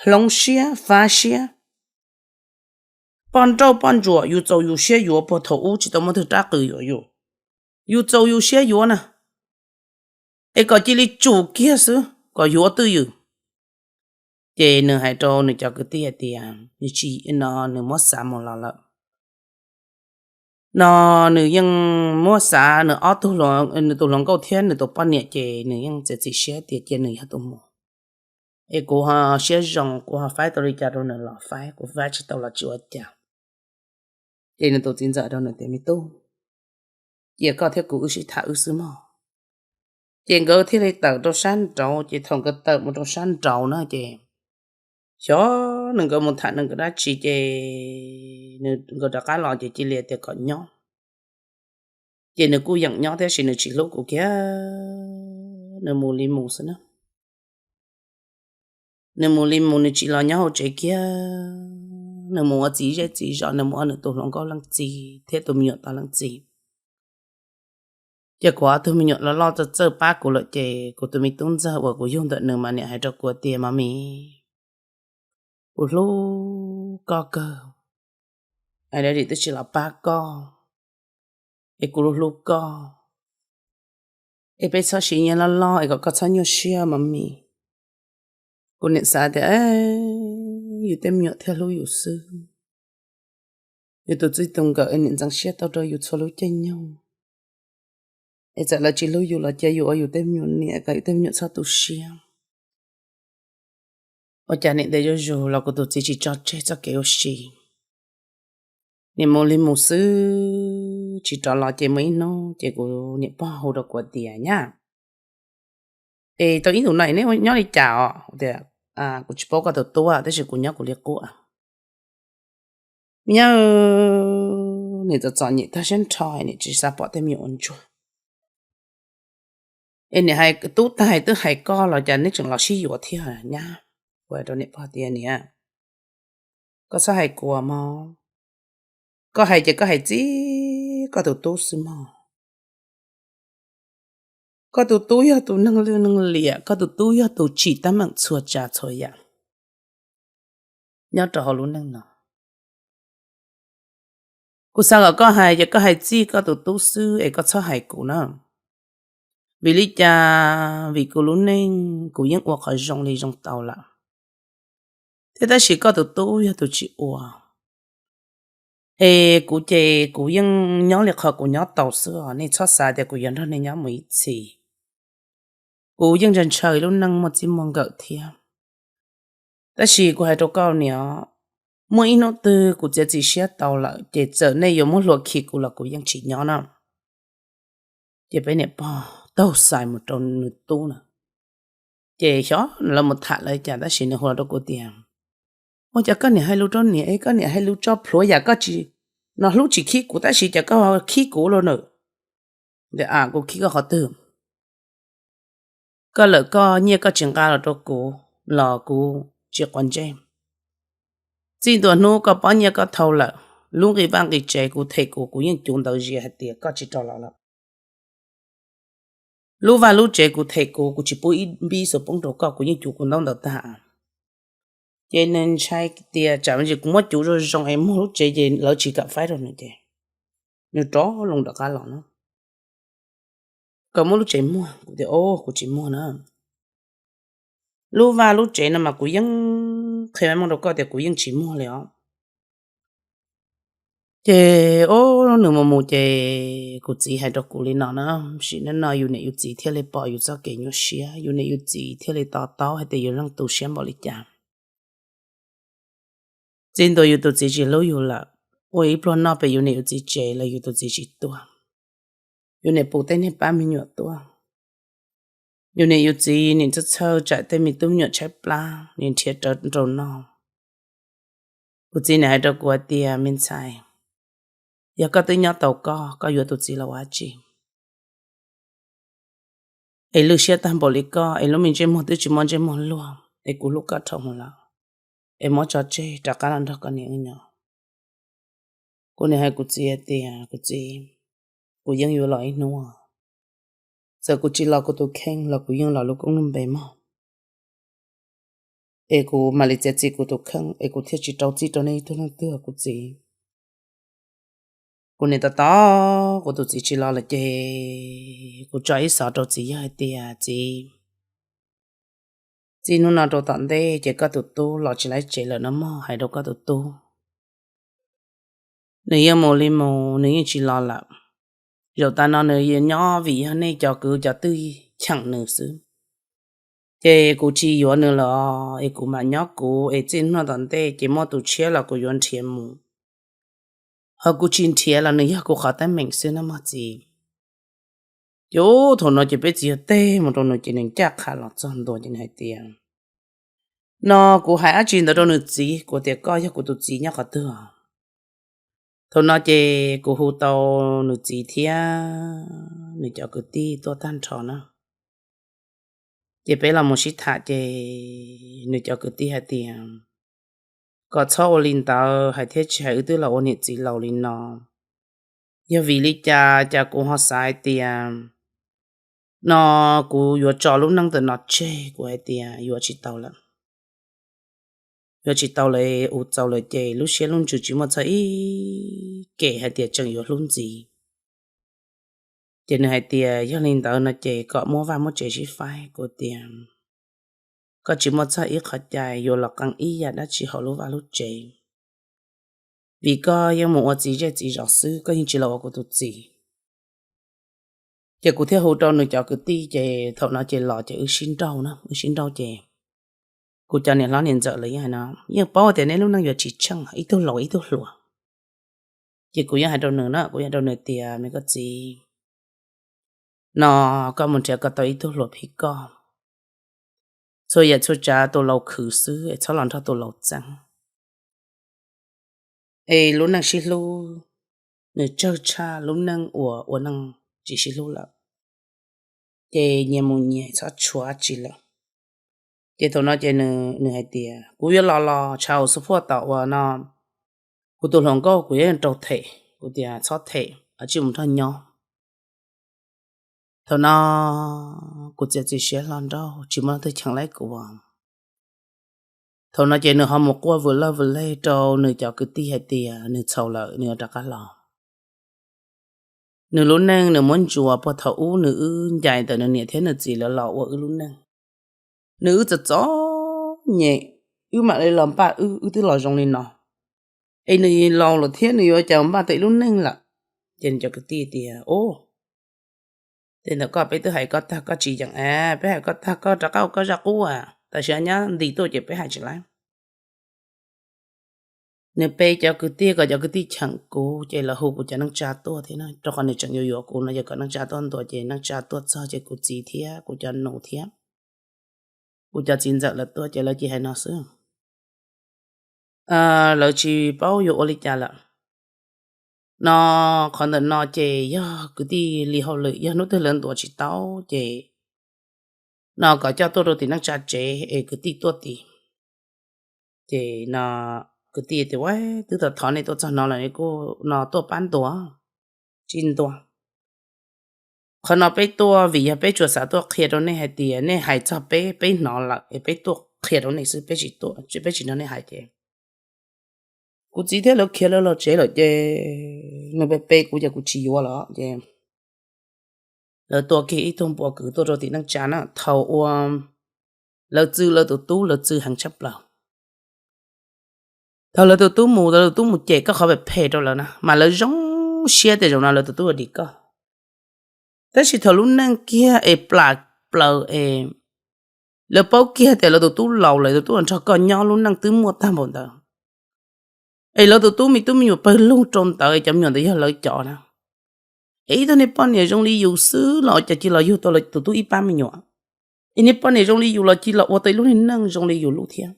hloov siab fav siab, poj nrauj poj ntsuam yus txaus yus siab yuav puag thaum ub tsis tau muaj twg rab qws yuav yus, yus txaus yus siab yuav na, es kom cia li tsum kiag xwb kom yuav twj ywm. Ces nws hais rau nws cov kwv tij hais tias nws tsis, no nws muab xav mus los lawm. No nws yeej muab xav nws ob tug, nws tus hluas nkauj thiab nws tus poj niam ces nws yeej txiav txim siab tias cia nws yog tus mus. Es kuv ho siab zoo, kuv ho faib tau li cas rau nws los faib, kuv faib tsis tau los tsis ua cas. Ces nws tus txiv ntxawm rau nws tias, Me tub, cia koj thiab kuv wb sib tham wb xwb mog. Ces nkawd thiaj li tawm rau sab nraud, ces thaum nkawd tawm mus rau sab nraud na ces xyov nws nkawd mus tham nws nkawd dab tsi ces nws nkawd rov qab los ces cia li tias kom nyob. Ces nws kuj yeem nyob tiam sis nws tsis hlub kuv kiag, nws mus li mus xwb na. Nws mus li mus, nws tsis los nyob hauv tsev kiag, nws mus ua txiv zej txiv zos, nws mus ua nws tus hluas nkauj leej txiv thiab tus me nyuam tau leej txiv. Ces kuv ob tug me nyuam loj loj txawj txawj pab kuv lawm ces kuv tus me tub ntxawg uas kuv yug ntawm nws mas niam hais rau kuv tias, Mami, kuv hlub koj kawg, es daddy twb tsis los pab koj, es kuv hlub hlub koj, es peb txhob siv nyiaj loj loj es kom koj txhob nyuaj siab, Mami. Kuv niam xav tias yus tej me nyuam thiaj hlub yus xwb, yus tus txij tus nkawm es niam ntxeev siab tau rau yus txhua lub caij nyoog, es txawm lawv tsis hlub yus los cia yus ua yus tej me nyuam niam kom yus tej me nyuam txhob tu siab. Ua cas niam ntev zuj zus los kuv tus txiv tsis tso tseg txoj kev ua si. Niam mus li mus xwb tsis rov los ces muaj ib hnub ces kuv niam pog hu rau kuv tias, Nyab, es tau ib ntus no neb nyob li cas os? Kuv tias, Kuv tsis paub koj tus tub tab sis kuv nyob kuv li qub. Nyab, niam txom txom nyem tag siab nrho, niam tsis xav pom tej me nyuam ua ntsuag. Es niam hais tub tag twb hais koj los cas neb tseem los sib yuav thiab nyab? Kuv hais rau niam pog tias, Niam, koj txhob hais kuv mog, koj hais ces koj hais txij koj tus tub xwb mog. Koj tus tub yog tus neeg lwj neeg liam, koj tus tub yog tus tsim teeb meem txhua tsav txhua yam nyob rau hauv lub neej no. Kuv xav kom koj hais ces koj hais txij koj tus tub xwb es koj txhob hais kuv na. Vim li cas? Vim kuv lub neej kuv yeej ua qhov zoo li zoo tau lawm, thiab tab sis koj tus tub yog tus tsis ua. Es kuv ces kuv yeej nyob li qhov kuv nyob tau xwb os, nej txhob xav tias kuv yuav nrog nej nyob mus ib txhis. Kuv yeej ntshaw ntshaw lub neej muaj txij muaj nkawm thiab. Tab sis kuv hais rau koj niam, muaj ib hnub twg kuv txiav txim siab tau lawm ces txawm nej yuav muab hlua khi kuv los kuv yeej tsis nyob na. Ces peb niam pog taug xais mus rau nws tub na, ces xyov lawv mus tham lawv cas tab sis nws hu los rau kuv tias, Ua cas koj niam hais lus rau niam es koj niam hais lus tso plhuav yam koj tsis, no hlub tsis khib kuv tab sis cas koj khib kuv los na? Kuv khib koj qhov twg? Koj lawm koj nyiaj koj tsis nqa los rau kuv los kuv tsis quav ntsej. Txij ntua hnub koj pob nyiaj koj thau lawm, lub nqi vaj nqi tsev kuv them kuv, kuv yeej cuv ntawv zias hais tias koj tsis rov los lawm. Lub vaj lub tsev kuv them kuv, kuv tsis pub ib npib xus poob rau koj, kuv yeej cuv kuv ntaub ntawv tag. Ces nws ntshai tias tsam kuv muab cuv zoo zoo es muag lub tsev ces lawv tsis kam faib rau nws ces nws rov loo rov qab los na. Koj muab lub tsev muag? Kuv tias, Kuv tsis muag na. Lub vaj lub tsev no mas kuv yeej qhia meej rau koj tias kuv yeej tsis muag li os. Ces o, nws mus mus ces kuv txiv hais rau kuv li no na, sim neej no yus niam yus txiv thiaj li pom yus txoj kev nyuaj siab, yus niam yus txiv thiaj li to taub hais tias yus leej tu siab npaum li cas. Txij ntua yus tus txiv tsis hlub yus lawm, ua ib pluag noj pem yus niam yus txiv tsev los yus tus txiv tsis tuag. Yus niam pus tej niag pab me nyuam tuaj. Yus niam yus txiv nim txhawj txhawj tsam tej me tub me nyuam tshaib plab, nim nrhiav rawv nrau noj. Kuv txiv nim hais rau kuv hais tias, Me ntxhais, yog koj twb nyob tau koj, koj yuav tus txiv los ua dab tsi? Es lwj siab tag npaum li koj, es lub me ntsej muag twb tsis muaj ntsej muag luag, es kuv hlub koj dhau hwv lawm, es muab tso tseg rov qab los nrog koj niam wb nyob. Kuv nim hais kuv txiv hais tias, Kuv txiv, kuv yeej yuav los ib hnub, txawm kuv tsis los kuv tus kheej los kuv yeej los lub koob lub npe mog. Es kuv mam li txiav txim kuv tus kheej es kuv thiaj tsis rau txim rau nej ib tug leej twg kuv txiv. Kuv nim tos tos kuv tus txiv tsis los lawm ces kuv tso ib xov rau txiv yawg hais tias, Txiv, txij hnub no rau tom ntej ces koj tus tub los tsis laiv tsev lawm no mog, hais rau koj tus tub. Nws yeej mus li mus, nws yeej tsis los lawm. Zaum tas no nws nyob vim yog nej cov kwv cov tij cheem nws xwb. Ces kuv tsis yuav nws lawm es kuv mam nyob kuv es txij hnub no tom ntej ces muaj tus tshiab los kuv yuav nrhiav mus. Ho kuv tsis nrhiav los nws yog kuv qhov teeb meem xwb nawb mog txiv. Ces thaum no ces peb txiv yog teg mus rau nws ces nws ncaj qha los txog ntua ces nws hais tias, no kuv hais dab tsi ntawd rau nws txiv, kuv tias koj yog kuv tus txiv nyob qhov twg? Thaum no ces kuv hu tau nws txiv thiab nws cov kwv tij tuaj tag nrho na. Ces peb los mus sib tham ces nws cov kwv tij hais tias, kom txhob ua li ntawd, hais thiab tsis hais wb twb los ua niam txiv laus li no. Yog vim li cas cas kuv ho xav hais tias, no kuv yuav tso lub neej ntawm no tseg, kuv hais tias yuav tsis tau lawm. Yuav tsis tau lawm, ua txaus lawm ces lub siab lub ntsws tsis muaj txog ib kem hais tias tseem yuav hlub ntxiv. Ces nws hais tias yog li ntawd no ces kom muab vaj muab tsev sib faib, kuv tias, koj tsis muaj txog ib qhov cai yuav los qee ib yam dab tsi hauv lub vaj lub tsev, vim koj yeej mus ua txiv zej txiv zos xwb, koj yeej tsis los ua kuv tus txiv. Ces kuv thiaj hu rau nws cov kwv tij ces thaum no ces los ces wb sib nrauj na, wb sib nrauj ces kuv cov niam hlob niam ntxawm lawv yeej hais no, yeej paub tias neb lub neej yuav tsis tsheej, ib tug laus ib tug hluas. Ces kuv yeej hais rau nws na, kuv yeej hais rau nws tias, me koj txiv, no koj mus nrhiav koj tau ib tug hluas phim koj, txhua yam txhua tsav tus laus khwv xwb es txhob los nrog tus laus txeeb. Es lub neej sib hlub nws tsawg tshaj lub neej uas ua neej tsis sib hlub lawm. Ces nyias mus nyias, txhob tshuav dab tsi lawm. Ces thaum no ces nws hais tias kuv yuav los los tshav hauv xub phuaj tom uas no kuv tus hluas nkauj kuv yuav rau them. Kuv tias txhob them, cia li mus nrog nyob. Thaum no kuv txiav txim siab hlo nraug tsis muaj leej twg cheem laib kuv. Thaum no ces nws ho mus quaj vwm lawj vwm lej rau nws cov kwv tij hais tias nws txhaum lawm, nws yuav rov qab los. Nws lub neej nws muab ntsuas puag thaum ub nws wb ncaim ntawm nws niam thiab nws txiv lawv los ua wb lub neej. Nws wb txom txom nyem, wb mam li los npaj wb, wb twb los zoo li no, es nws laus lawm thiab nws yuav cas npaj tau ib lub neej lawm. Ces nws cov kwv tij tias, ub, tej ntawd koj, peb twb hais koj tag koj tsis yeem es, peb hais koj tag koj rov qab ua koj zaj qub, tam sim no nyab nti tuaj ces peb hais tsis laib. Nws pe cov kwv tij kom cov kwv tij cheem kuv ces lawv hu kuv cov neej tsa tuaj thiab na, rau qhov nws tseem yuav yuav kuv no, yog kom neej tsa tuaj ntua ces neej tsa tuaj txog ces kuv txiv thiab kuv cov nus thiab kuv cov txiv ntxawm lawv tuaj ces lawv cia li hais no xwb, lawv tsis paub yuav ua li cas lawm. No qhov ntawm no ces yog kwv tij li hauj lwm, yog hnub twg lawv ntuas tsis tau ces no kom coj tuaj rau tim neej tsa tsev es kwv tij tuaj tim. Ces no kwv tij tias, ua, twb thov nej tuaj txog no los kuj no tuaj pab ntuas, tsis ntuas. Qhov no peb tuaj vim yog peb tsuas xav tuaj qhia rau nej hais tias nej hais txog peb, peb hnov lawm es peb tuaj qhia rau nej xwb, peb tsis tuaj, peb tsis nrog nej hais ces kuv txiv thiab lawv khiav lawv los tsev lawm ces nws pe pe kuv ces kuv tsis yuav lawm ces lawv tua kiag ib tug npua kwv tuaj rau tim neej tsa na. Thaum uas lawv txw lawv tus tub, lawv txw heev tshaj plaws. Thaum lawv tus tub mus, lawv tus tub mus cem koj qhov phem phem rau lawv na, mas lawv zoo siab tias zaum no lawv tus tub yuav dim koj. Tab sis thaum lub neej kiag es plam plaws es lawv paub kiag tias lawv tus tub laus lawm, tus tub nrog koj nyob lub neej twb muaj tag npaum ntawd, es lawv tus tub me tub me nyuam pawg lug rau ntawd, cov me nyuam ntawd yog lawv cov na, es ib tug niag poj niam zoo li yus xwb los cas cia li los yug tau tus tub ib pab me nyuam, es niag poj niam zoo li yus los cia li los ua tau ib lub niag neej zoo li yus lub thiab.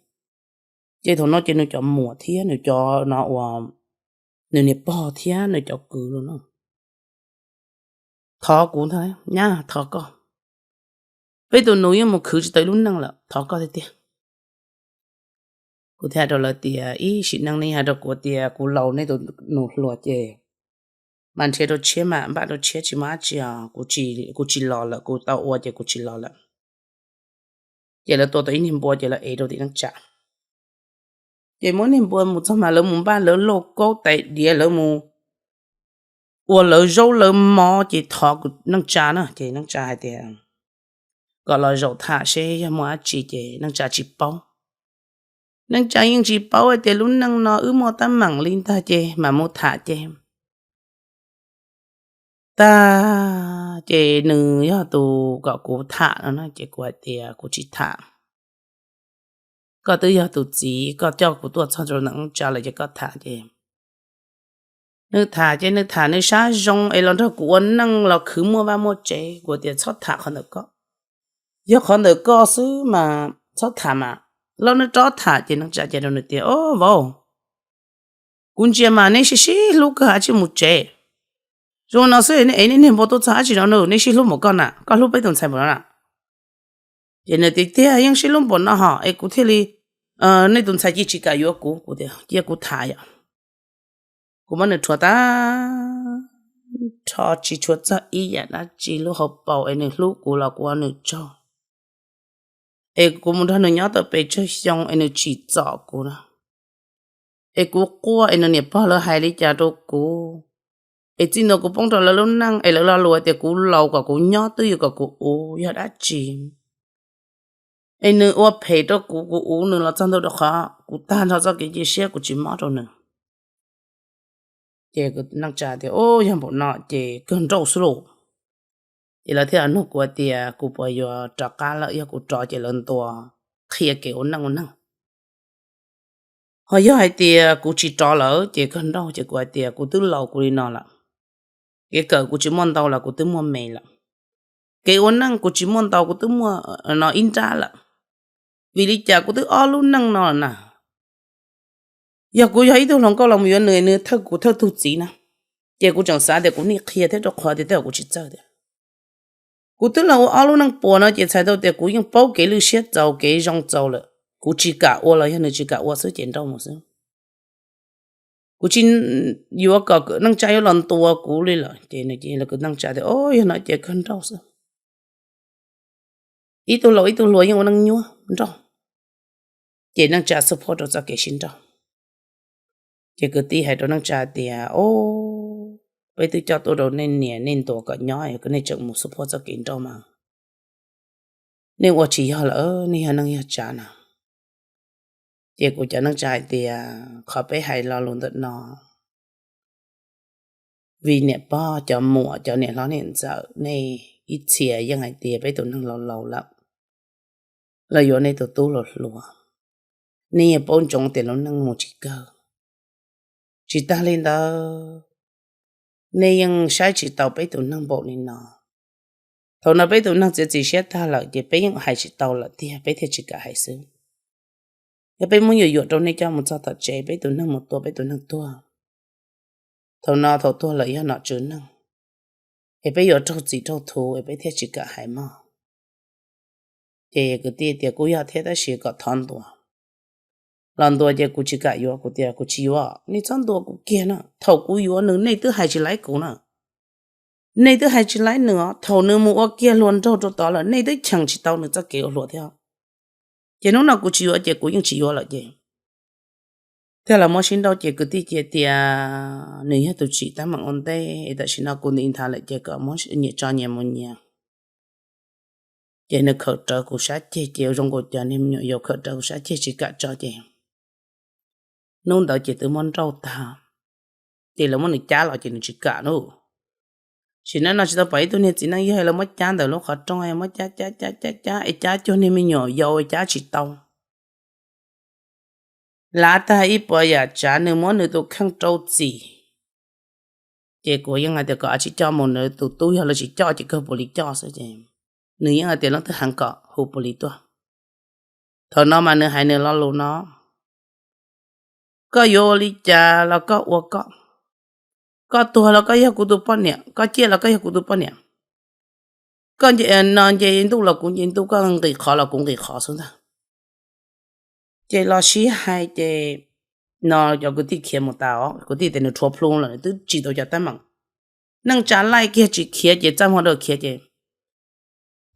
Ces thaum no ces nws cov muam thiab nws cov no uas nws niag pog thiab nws cov kwv los no thov kuv ntag, nyab, thov koj, peb tus nus yeej mus khwv tsis tau ib lub neej lawm, thov koj tiag tiag. Kuv thiaj hais rau lawv tias ib sim neej nej hais rau kuv tias kuv laus, nej tus nus hluas ces mas nrhiav rau tshiab mas npaj rau tshiab, tsis muaj dab tsi os, kuv tsis los lawm, kuv tau ua ces kuv tsis los lawm. Ces lawv tua tau ib niag npua ces lawv ev rau tim neej tsa. Ces muab niag npua mus txog mas lawv mus npaj lawv lauj kaub tais diav, lawv mus ua lawv zaub lawv mov ces thov neej tsa na, ces neej tsa hais tias kom los zaum tham seb yog muaj dab tsi ces neej tsa tsis paub. Neej tsa yeej tsis paub hais tias lub neej no wb muaj teeb meem li ntag ces mam mus tham ces tag ces nws yog tus kom kuv tham no na, ces kuv hais tias kuv tsis tham. Koj twb yog tus txiv, koj coj kuv tuaj txog rau ntawm neej tsa lawm ces koj tham ces nws tham ces nws tham nws sab zoo es los nrog kuv ua neej los khwv muaj vaj muaj tsev. Kuv tias txhob tham qhov ntawm koj, yog qhov ntawm koj xwb mas txhob tham mas. Los nws rov tham ces neej tsa ces rau nws tias, O vauv, kuv ntsia mas neb sib sib hlub kawg, ab tsis mus tsev. Zoo no xwb es nej niag npua tuaj txog ab tsis no nws, nej sib hlub npaum koj na, koj hlub peb tus ntxhais npaum no na? Ces nws tias, Tiag, yeej sib hlub npaum no hos es kuv thiaj li, nej tus ntxhais cia tsis kam yuav kuv. Kuv tias, Cia kuv tham yom. Kuv muab nws rhuav tag nrho tsis tshuav txog ib yam dab tsi, lub hauv paus es nws hlub kuv los kuv ua nws tsaug. Es kuv mus nrog nws nyob tau pes tsawg xyoo es nws tsim txom kuv na. Es kuv quaj es nws niam pog lawv hais li cas rau kuv, es txij ntua kuv poob rau lawv lub neej es lawv lo lus tias kuv laus kom kuv nyob twb yog kom kuv uv yog dab tsi. Es nws ua phem rau kuv, kuv uv nws los txog ntua rau qhov kuv tag nrho txoj kev cia siab, kuv tsis mob rau nws. Ces neej tsa tias, O, yog npaum no ces kawg nrauj xwb lauj. Ces lawv thiaj nug kuv tias kuv puas yuav rov qab lawm, yog kuv rov ces lawv ntuas qhia kev ua neej ua neeg. Ho yog hais tias kuv tsis rov lawm ces kawg nrauj. Ces kuv hais tias kuv twb laus kuv li no lawm, kev kawm kuv tsis muaj ntau los kuv twb muaj me lawm, kev ua neej kuv tsis muaj ntau kuv twb muaj no ib nrab lawm. Vim li cas kuv twb ob lub neej no lawm na? Yog kuv yog ib tug hluas nkauj los mus yuav nws, nws thawj kuv thawj tug txiv na, ces kuv tseem xav tias kuv nim qhia thiab rau qhov tias tej zaum kuv tsis txawj tias kuv twb los ua ob lub neej puas no ces txhais tau tias kuv yeej paub kev lwj siab txaus kev zoo txaus lawm. Kuv tsis kam ua los yog nws tsis kam ua xwb ces nrauj mus xwb. Kuv tsis yuav kom neej tsa yuav los ntuas kuv li lawm. Ces nws ces neej tsa tias, O, yog no ces kawg nrauj xwb. Ib tug laus ib tug hluas yeej ua neej nyuaj nrauj. Ces neej tsa support rau txoj kev sib nrauj. Ces kwv tij hais rau neej tsa tias, O, peb twb coj tuaj rau nej niam nej ntuas kom nyob, nej tseem mus support txoj kev nrauj mas nej ua tsis yog lawm, nej yog neej yog tsa na. Ces kuv cov neej tsa hais tias qhov peb hais lo lus ntawm no vim niam pog cov muam cov niam hlob niam ntxawm nej ib txhia yeej hais tias peb tus neeg laus laus lawm, los yuav nej tus tub hluas hluas, nej yeej paub ntsoov tias lub neej mus tsis kawg. Tsis tag li ntawd, nej yeej saib tsis tau peb tus neeg npaum li no. Thaum no peb tus neeg txiav txim siab tag lawm ces peb yeej hais tsis tau lawm tiag, peb thiaj tsis kam hais xwb. Yog peb muab yuam yuam rau nej coj mus txog tom tsev, peb tus neeg mus tua peb tus neeg tuag, thaum no thaum tuag lawm yog nom tswv neeg, es peb yuav raug txim raug thuv es peb thiaj tsis kam hais mog. Ces kwv tij tias kuj yog thiab tab sis kom thov ntuas. Los ntuas ces kuv tsis kam yuav, kuv tias kuv tsis yuav, nej txhob ntuas kuv kiag na. Thaum kuv yuav nws nej twb hais tsis laib kuv na. Nej twb hais tsis laib nws os, thaum nws mus ua kiag hluas nraug rau tod lawm nej twb cheem tsis tau nws txoj kev ua hluas thiab. Ces hnub no kuv tsis yuav ces kuv yeej tsis yuav lawm ces thiaj los muab sib nrauj ces kwv tij cia tias nws yog tus tsim teeb meem ua ntej es tam sim no kuv ntim nthav lawm ces kom muab nyias tso nyias mus nyias. Ces nws khawm rawv kuv sab ceg ces zoo nkaus cov niag me nyuam yaus khawm rawv kuv sab ceg tsis kam tso ces hnub ntawd ces twb muab nrauj tag, ces lawv muab nws cab los ces nws tsis kam lauj. Sim neej no tsis tau pom ib tug niag txiv neej yog lawv muab cab ntawm lub qhov rooj muab cab cab cab cab cab es cab cuag niag me nyuam yaus cab tsis tau. Lav tag ib puas yam tsav nws muab nws tus kheej rau txim. Ces kuv yeej hais tias kom ab tsis coj mus, nws tus tub yog lawv tsis coj ces kawg puav li coj xwb ces nws yeej hais tias leej twg heev kom hu puav li tuaj. Thaum no mas nws hais nws lo lus no, koj yuav ua li cas los koj ua koj, koj tuag los koj yog kuv tus poj niam, koj ciaj los koj yog kuv tus poj niam, koj nce no nce ntuj los kuv nce ntuj, koj nqis qhov los kuv nqis qhov xwb ntag. Ces los sib hais ces no cov kwv tij khiav mus tas, kwv tij tias nws rhuav plhu lawm nws twb tsis tau cov teeb meem. Neej tsa laij kiag tsis khiav ces txaj muag rau khiav ces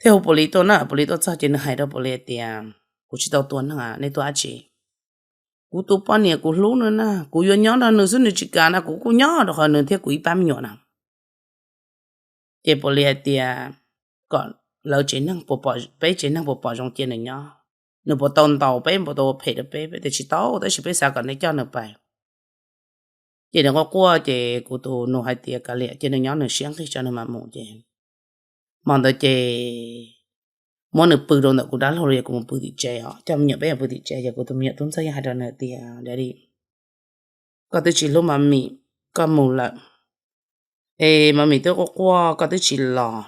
thiaj hu puav li tuaj na. Puav li tuaj txog ces nws hais rau puav li tias kuv tsis tau tua neeg, nej tuaj dab tsi? Kuv tus poj niam kuv hlub nws na, kuv yuav nyob nrog nws xwb nws tsis kam na, kuv kuj nyob rau qhov nws thiab kuv ib pab me nyuam na. Ces puav li hais tias kom lawv tsev neeg, peb tsev neeg puas pom zoo cia nws nyob, nws puas tau ntaus peb, puas tau ua phem rau peb, peb tias tsis tau tab sis peb xav kom nej coj nws pais. Ces nws quaj quaj ces kuv tus nus hais tias kav liam, cia nws nyob nws siab nqig tso nws mam mus. Ces hmo ntawd ces muab nws pw rau ntawm kuv dab laug los yog kuv mus pw tim tsev os, coj me nyuam peb yuav pw tim tsev. Ces kuv tus me nyuam tub ntxawg yeej hais rau nws tias, Daddy, koj twb tsis hlub Mami, koj mus lawm, es Mami twb quaj quaj koj twb tsis los,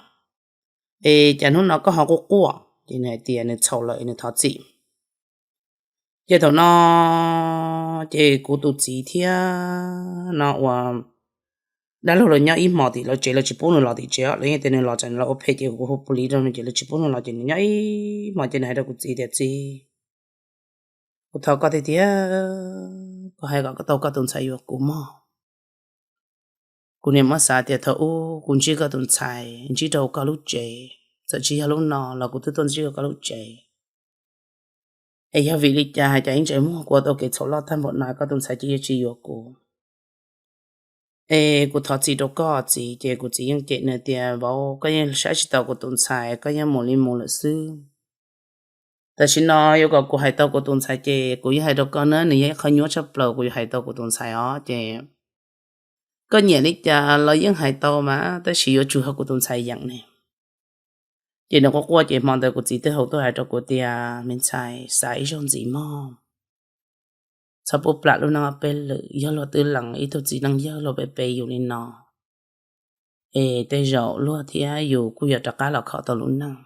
es cas hnub no koj ho quaj quaj? Ces nws hais tias nws txhaum lawm es nws thov txim. Ces thaum no ces kuv tus txiv thiab no ua dab laug lawv nyob ib hmos tim lawv tsev, lawv tsis pub nws los tim tsev os, lawv yeej tias nws los tsam nws los ua phem ces kuv hu pus lis rau nws ces lawv tsis pub nws los ces nws nyob ib hmos ces nws hais rau kuv txiv tias, Txiv, kuv thov koj tiag tiag, koj hais kom tau koj tus ntxhais yuav kuv mog. Kuv niam muab xav tias thaum ub kuv ntsib koj tus ntxhais ntsib rau koj lub tsev, txawm tsis yog lub no los kuv twb tuaj ntsib koj lub tsev. Es yog vim li cas hais cas ib ntsais muag kuv ua tau kev txhaum loj tag npaum no koj tus ntxhais cia li tsis yuav kuv? Es kuv thov txim rau koj txiv. Ces kuv txiv yeej cem nws tias, Vauv, koj yeej saib tsis taus kuv tus ntxhais, koj yeej mus li mus lawm xwb. Tam sim no yuav kom kuv hais tau kuv tus ntxhais ces kuv yeej hais rau koj na, nws yog ib qho nyuaj tshaj plaws kuv yuav hais tau kuv tus ntxhais os. Ces koj nyiam li cas los yeej hais tau mas, tab sis yuav tsum yog kuv tus ntxhais yeem ne. Ces nws quaj quaj ces hmo ntawd kuv txiv twb hu tuaj hais rau kuv tias, Me ntxhais, xav ib zaug ntxiv mog, txhob pub plam lub neej ob peb lwm, yog luag twb lees ib tug txiv neej yawg luag pem pem yus li no, es tej zaum luag thiab yus kuj yuav rov qab los kho tau lub neej.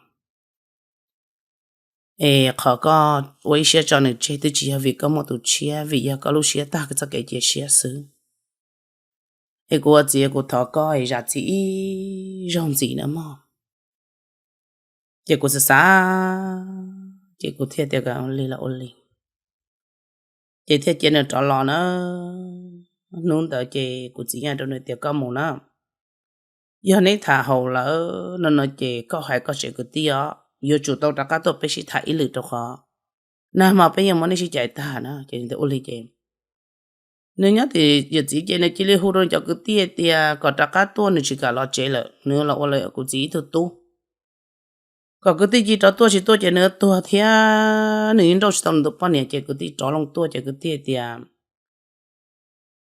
Es qhov koj ua ib siab tso nws tseg twb tsis yog vim koj muaj tus tshiab, vim yog koj lub siab tag txoj kev cia siab xwb. Es kuv ua txiv kuv thov koj es zam txim ib zaug ntxiv na mog. Ces kuv xav xav, ces kuv thiaj tias, Ua li los ua li. Ces thiaj cia nws rov los na. Hnub ntawd ces kuv txiv yeej hais rau nws tias, Koj mus na, yog neb tham haum lawm no no ces koj hais koj tsev kwv tij os, yuav tsum tau rov qab tuaj peb sib tham ib lwm rau qhov nag hmo peb yeej muab neb sib cais tag na. Ces nws tias, Ua li ces nws nyob tim yawm txiv ces nws cia li hu rau nws cov kwv tij tias kom rov qab tuaj, nws tsis kam los tsev lawm, nws los ua kuv txiv ib tug tub. Kom kwv tij cia li rov tuaj, tsis tuaj ces nws tuag thiab nws yeej nrauj tsis tau nws tus poj niam. Ces kwv tij rov loo tuaj ces kwv tij tias,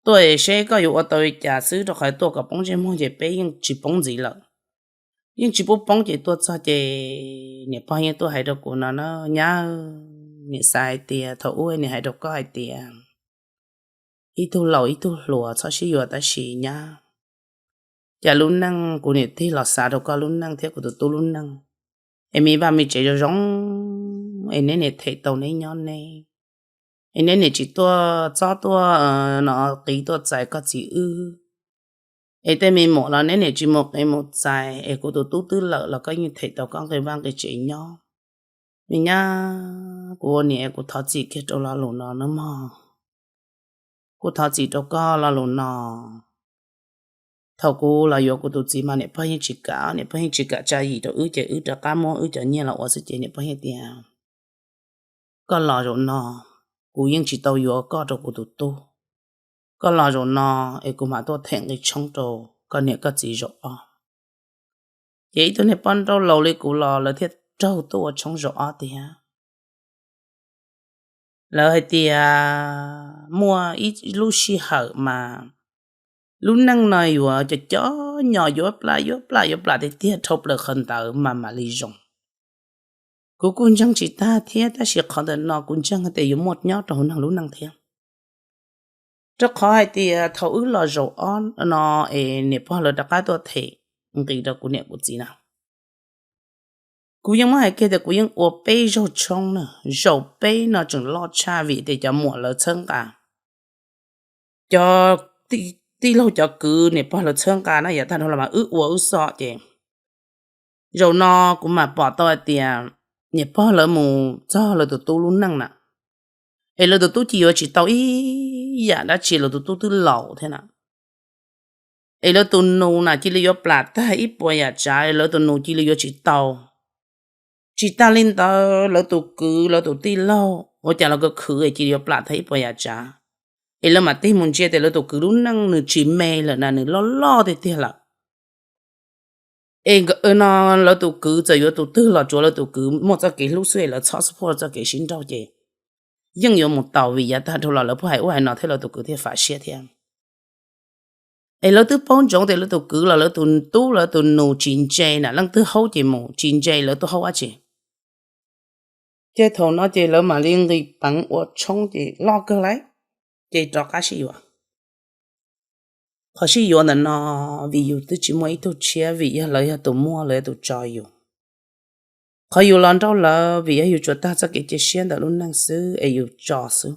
Tuaj es seb koj yuav ua tau li cas xwb, rau qhov tuaj kom poob ntsej muag ces peb yeej tsis poob ntxiv lawm. Yeej tsis pub poob ces tuaj txog ces niam pog yeej tuaj hais rau kuv no na, Nyab, niam xav hais tias thaum ub niam hais rau koj hais tias ib tug laus ib tug hluas txhob sib yuav tab sis nyab, cas lub neej kuv niam tig los xav rau koj lub neej thiab kuv tus tub lub neej, es me vaj me tsev zoo zoo, es neb niam them tau neb nyob neb, es neb niam tsis tuaj txob tuaj no qiv tuaj txais koj txiv wb, es tej me muam los neb niam tsis mus qiv mus txais, es kuv tus tub twb lawm los koj yeej them tau koj nqi vaj nqi tsev nyob. Me nyab, kuv ua niam kuv thov txim kiag rau lo lus no nawb mog. Kuv thov txim rau koj lo lus no. Thaum kuv los yuav kuv tus txiv mas niam pog yeej tsis kam, niam pog yeej tsis kam tsa yim rau wb ces wb rov qab muab wb cov nyiaj los ua xwb ces niam pog yeej tias, Koj los zaum no, kuv yeej tsis tau yuav koj rau kuv tus tub. Koj los zaum no es kuv mam tuaj them nqi tshoob rau koj niam koj txiv zaum ob. Ces ib tug niag poj nrauj laus li kuv los lawv thiaj raug tuaj ua tshoob zaum ob tiag. Lawv hais tias muaj ib lub sij hawm mas lub neej no yuav cov cov nyom yuav plam yuav plam yuav plam tiag tiag dhau plaws qhov ntawd mas mam li zoo. Kuv kuj ntseeg tsis tag thiab tab sis qhov ntawm no kuv ntseeg tias yuav muaj nyob rau hauv neeg lub neej thiab. Rau qhov hais tias thaum wb los zaum ob no es niam pog lawv rov qab tuaj them nqi rau kuv niam kuv txiv na, kuv yeej muab hais kiag tias kuv yeej ua peb zaug tshoob na, zaum peb no tseem loj tshaj vim tias cov muam lawv txhawb nqa, cov tij laug cov kwv niam pog lawv txhawb nqa na, yav tag dhau los mas wb ua wb xoj ces zaum no kuv mam pom tau hais tias niam pog lawv mus txog lawv tus tub lub neej na, es lawv tus tub cia yuav tsis tau ib yam dab tsi, lawv tus tub twb laus thiab na. Es lawv tus nus na cia li yuav plam tag ib puas yam tsav, lawv tus nus cia li yuav tsis tau. Tsis tag li ntawd lawv tus kwv lawv tus tij laug ua cas los khwv khwv cia li yuav plam tag ib puas yam tsav. Es lawv mam tig mus ntsia tias lawv tus kwv lub neej nws tsis me lawm na, nws loj loj tiag tiag lawm. Es no lawv tus kwv txawm yuav tus twg los tsuav lawv tus kwv muaj txoj kev hlub xwb es lawv txhob support txoj kev sib nrauj ces yeej yuav mus tau vim yav tag dhau los lawv pheej hais ub hais no thiab lawv tus kwv thiaj fam siab thiab. Es lawv twb paub ntsoov tias lawv tus kwv los lawv tus tub lawv tus nus tsis ntse na, leej twg haub ces mus, tsis ntse lawv tuaj haub dab tsi. Ces thaum no ces lawv mam li nqis peev ua tshoob ces loj kawg lauj, ces rov qab sib yuav. Qhov sib yuav ntawm no vim yus twb tsis muaj ib tug tshiab, vim yog lawv yog tus muaj lawv yog tus tso yus. Qhov yus los nrauj lawv vim yog yus tsuas tag txoj kev cia siab ntawm lub neej xwb es yus tso xwb.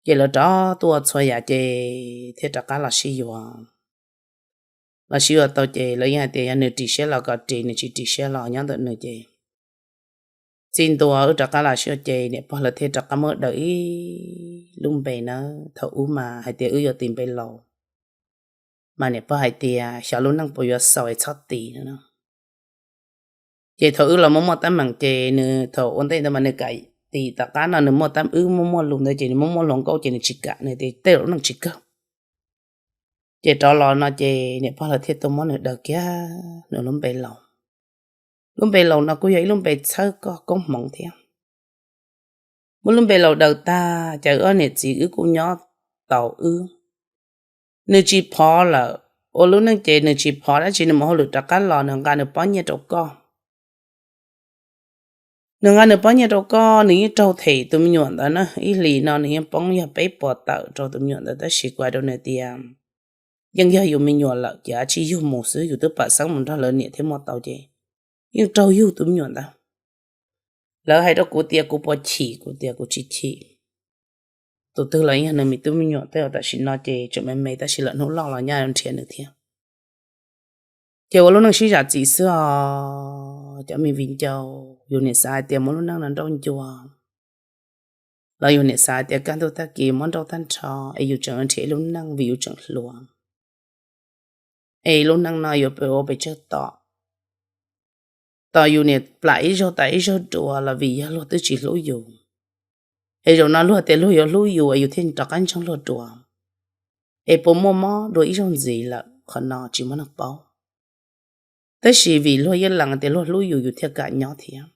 Ces lawv rov tuaj txhua yam ces thiaj rov qab los sib yuav. Los sib yuav tau ces lawv yeej hais tias yog nws ris siab los kom ris, nws tsis ris siab los nyob ntawm nws ces txij ntua wb rov qab los sib yuav ces niam pog lawv thiaj rov qab muab daws ib lub npe nawb. Thaum ub mas hais tias wb yuav tis npe laus, mas niam pog hais tias xyov lub neej puas yuav xaus es txhob tis no. Ces thaum wb los muaj muaj teeb meem ces nws thaum ua ntej ntawd mas nws kam tis tom qab no nws muaj teeb, wb muaj muaj lus ntawd ces nws muaj muaj hluas nkauj ces nws tsis kam, nws tias tej lub neej tsis kawg. Ces rov los no ces niam pog lawv thiaj tuaj muab nws daws kiag nws lub npe laus. Lub npe laus no kuj yog ib lub npe txhawb koj koob hmoov thiab. Muab lub npe laus daws tag ces wb ob niam txiv wb kuj nyob tau wb. Nws tsis phov lawm, ua lub neej ces nws tsis phov dab tsi, nws mus hauj lwm rov qab los nws nqa nws pob nyiaj rau koj. Nws nqa nws pob nyiaj rau koj, nws yeej raug them tus me nyuam ntawd na, ib hlis no nws yeej poob yog peb puas tawm rau tus me nyuam ntawd, tab sis kuv hais rau nws tias yeej yog yus me nyuam lawm ces tsis yug mus xwb, yus twb pam xeeb mus nrog lawv niam thiab muaj tau ces yeej raug yug tus me nyuam ntawd. Lawv hais rau kuv tias kuv puas chim, kuv tias kuv tsis chim. Tus twg los yog nws me tub me nyuam, tej zaum tam sim no ces tseem me me tab sis lawm hnub loj los nyaj nrhiav nws thiab. Ces ua lub neej sib zam txim xwb os cov me viv ncaus. Yus niam xav hais tias muab lub neej no nrauj ncua, los yus niam xav hais tias kaj ntug tag kis muab nrauj tag nrho es yus tseem nrhiav ib lub neej vim yus tseem hluas. Es lub neej no yuav ua pes tsawg tom, tos yus niam plam ib zaug tas ib zaug dua los vim yog luag twb tsis hlub yus. Es zaum no luag tias luag yuav hlub yus es yus thiaj rov qab ntseeg luag dua. Es puas muaj mob dua ib zaug ntxiv lawm, qhov no tsis muaj neeg paub. Tab sis vim luag yeej lees tias luag hlub yus, yus thiaj kam nyob thiab.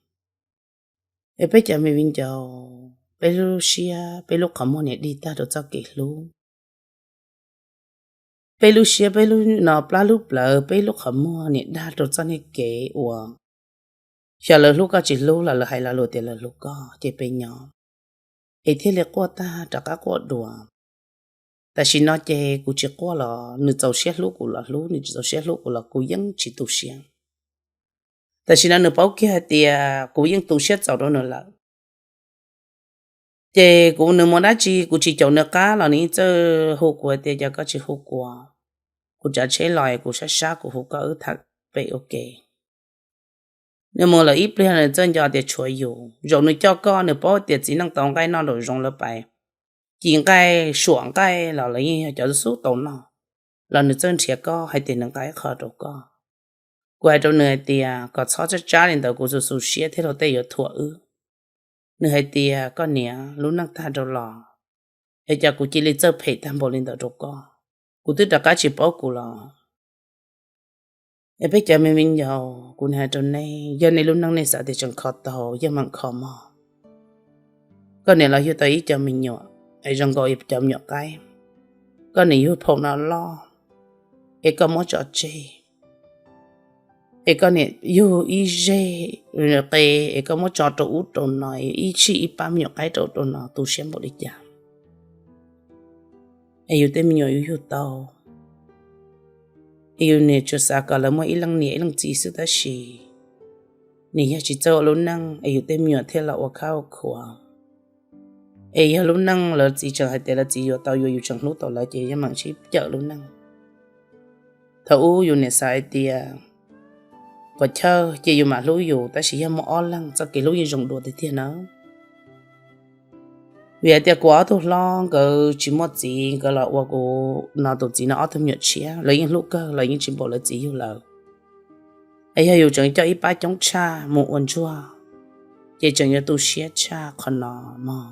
Es peb cov me viv ncaus, peb lub siab, peb lub qhov muag niam dig tag rau txoj kev hlub. Peb lub siab, peb lub no plab lub plawv, peb lub qhov muag niam dag rau txoj niag kev uas xyov lawv hlub koj tsis hlub los lawv hais lo lus tias lawv hlub koj ces peb nyob. Es thiaj li quaj tag rov qab quaj dua. Tam sim no ces kuv tsis quaj los nws txaus siab hlub kuv los hlub, nws tsis txaus siab hlub kuv los kuv yeej tsis tu siab. Tam sim no nws paub kiag hais tias kuv yeej tu siab txaus rau nws lawm. Ces kuv nws mus dab tsi kuv tsis caum nws qab los nws yeej txawj hu kuv hais tias cas koj tsis hu kuv, kuv tsav tsheb los kuv sab sab kuv hu koj wb tham pem ua ke. Nws mus lawm ib pliag nws txawj nco tias tshuav yus, zaum nws coj koj nws paub tias txiv neej tau nqaij noj nraum zoov lawv pais ci nqaij suam nqaij los lawv yeej yog cov xub tau noj, los nws txawj nrhiav koj hais tias nws nqa ib qho rau koj. Kuv hais rau nws hais tias kom txhob tsab tsab li ntawd, kuv xu xu siab thiab luag tej yuav thuam wb. Nws hais tias koj niam, lub neej tag rau los es cas kuv cia li txawj phem tag npaum li ntawd rau koj, kuv twb rov qab tsis paub kuv los. Es peb cov me viv ncaus, kuv hais rau nej, yog nej lub neej nej xav tias tseem kho tau, yeej meem kho mog. Koj niam los yug tau ib co me nyuam, es zoo nkaus cov me nyuam qaib, koj niam yug phaum no loj, es koj muab tso tseg. Es koj niam yug ib zeg qe, es koj muab tso rau ub rau no, ib sij ib pab me nyuam qaib rau ub rau no, tu siab npaum li cas. Es yus tej me nyuam yus yug tau, es yus niam tsuas xav kom lawv muaj ib leej niam ib leej txiv xwb tab sis nws yog tsis txawj ua lub neej es yus tej me nyuam thiaj los ua khab ua khuav. Es yog lub neej lawv txiv tseem hais tias lawv txiv yuav tau yus, yus tseem hlub tau lawv ces yeej meem sib cawm lub neej. Thaum ub yus niam xav hais tias puas chawj cia yus mam hlub yus, tab sis yog muaj ob leeg txoj kev hlub yeej zoo dua tiag tiag na. Vim hais tias kuv ob tug hlob nkawd tsis muaj txiv, nkawd los ua kuv no tus txiv no ob tug me nyuam tshiab, lawv yeej hlub kawg, lawv yeej tsis npaum lawv txiv yug lawv. Es yog yus tseem coj ib pab coob tshaj mus ua ntsuag, ces tseem yuav tu siab tshaj qhov no mog.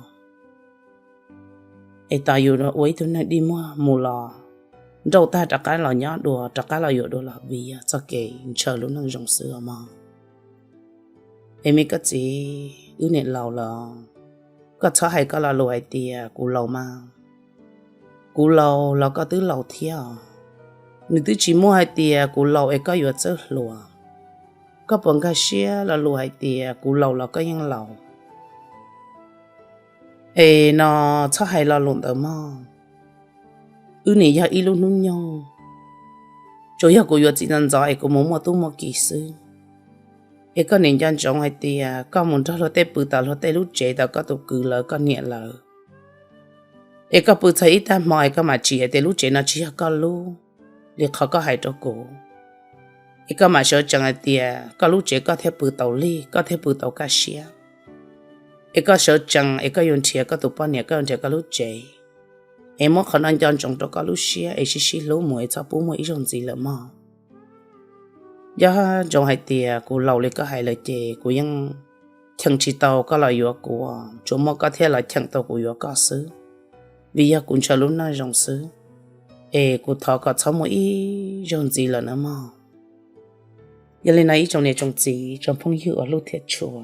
Es tos yus ua ib tug neeg dig muag mus los nrauj tag rov qab los nyob dua, rov qab los yuav dua los vim yog txoj kev ntshaw lub neej zoo xwb os mog. Es me koj txiv, wb niam laus lawm, koj txhob hais koj lo lus hais tias kuv laus mas, kuv laus los koj twb laus thiab os. Nws twb tsis muaj hais tias kuv laus es koj yuav txawj hluas. Koj puas nkag siab lo lus hais tias kuv laus los koj yeej laus? Es no, txhob hais lo lus ntawd mog. Wb nim yog ib lub hnub nyoog, tsuas yog kuv yuav txiv ntxov ntxov es kuv mus muaj tub muaj ki xwb. Es koj nim nco ntsoov hais tias koj mus nrog luag tej pw tau luag tej lub tsev, tau koj tus kwv lawv koj niam lawv, es koj pw txog ib tag hmo es koj mam tsim hais tias lub tsev no tsis yog koj lub li qhov koj hais rau kuv. Es koj mam sawv tsees hais tias koj lub tsev koj thiaj pw tau lig, koj thiaj pw tau kaj siab. Es koj sawv tsees es koj yuav nrhiav koj tus poj niam, koj yuav nrhiav koj lub tsev. Es muab qhov no nco ntsoov rau koj lub siab es sib sib hlub mus es txhob pub muaj ib zaug ntxiv lawm mog. Nco ntsoov hais tias kuv laus li koj hais lawm ces kuv yeej cheem tsis tau koj los yuav kuv, tsuas muaj koj thiaj los cheem tau kuv yuav koj xwb, vim yog kuv ntshaw lub neej zoo xwb. Es kuv thov kom txhob muaj ib zaug ntxiv lawm na mog. Yog li no ib tsoom niam tsoom txiv tsoom phooj ywg uas hlub thiab tshua,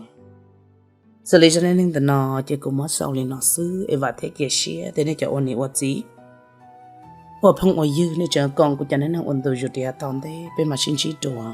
xws li zaj neej neeg ntawm no ces kuv muab xaus li no xwb es vam thiab cia siab tias nej cov ua niam ua txiv, ua phooj ua ywg nej tseem koom kuv cov neej neeg ua ntu zus rau yav tom ntej, peb mam sib ntsib dua.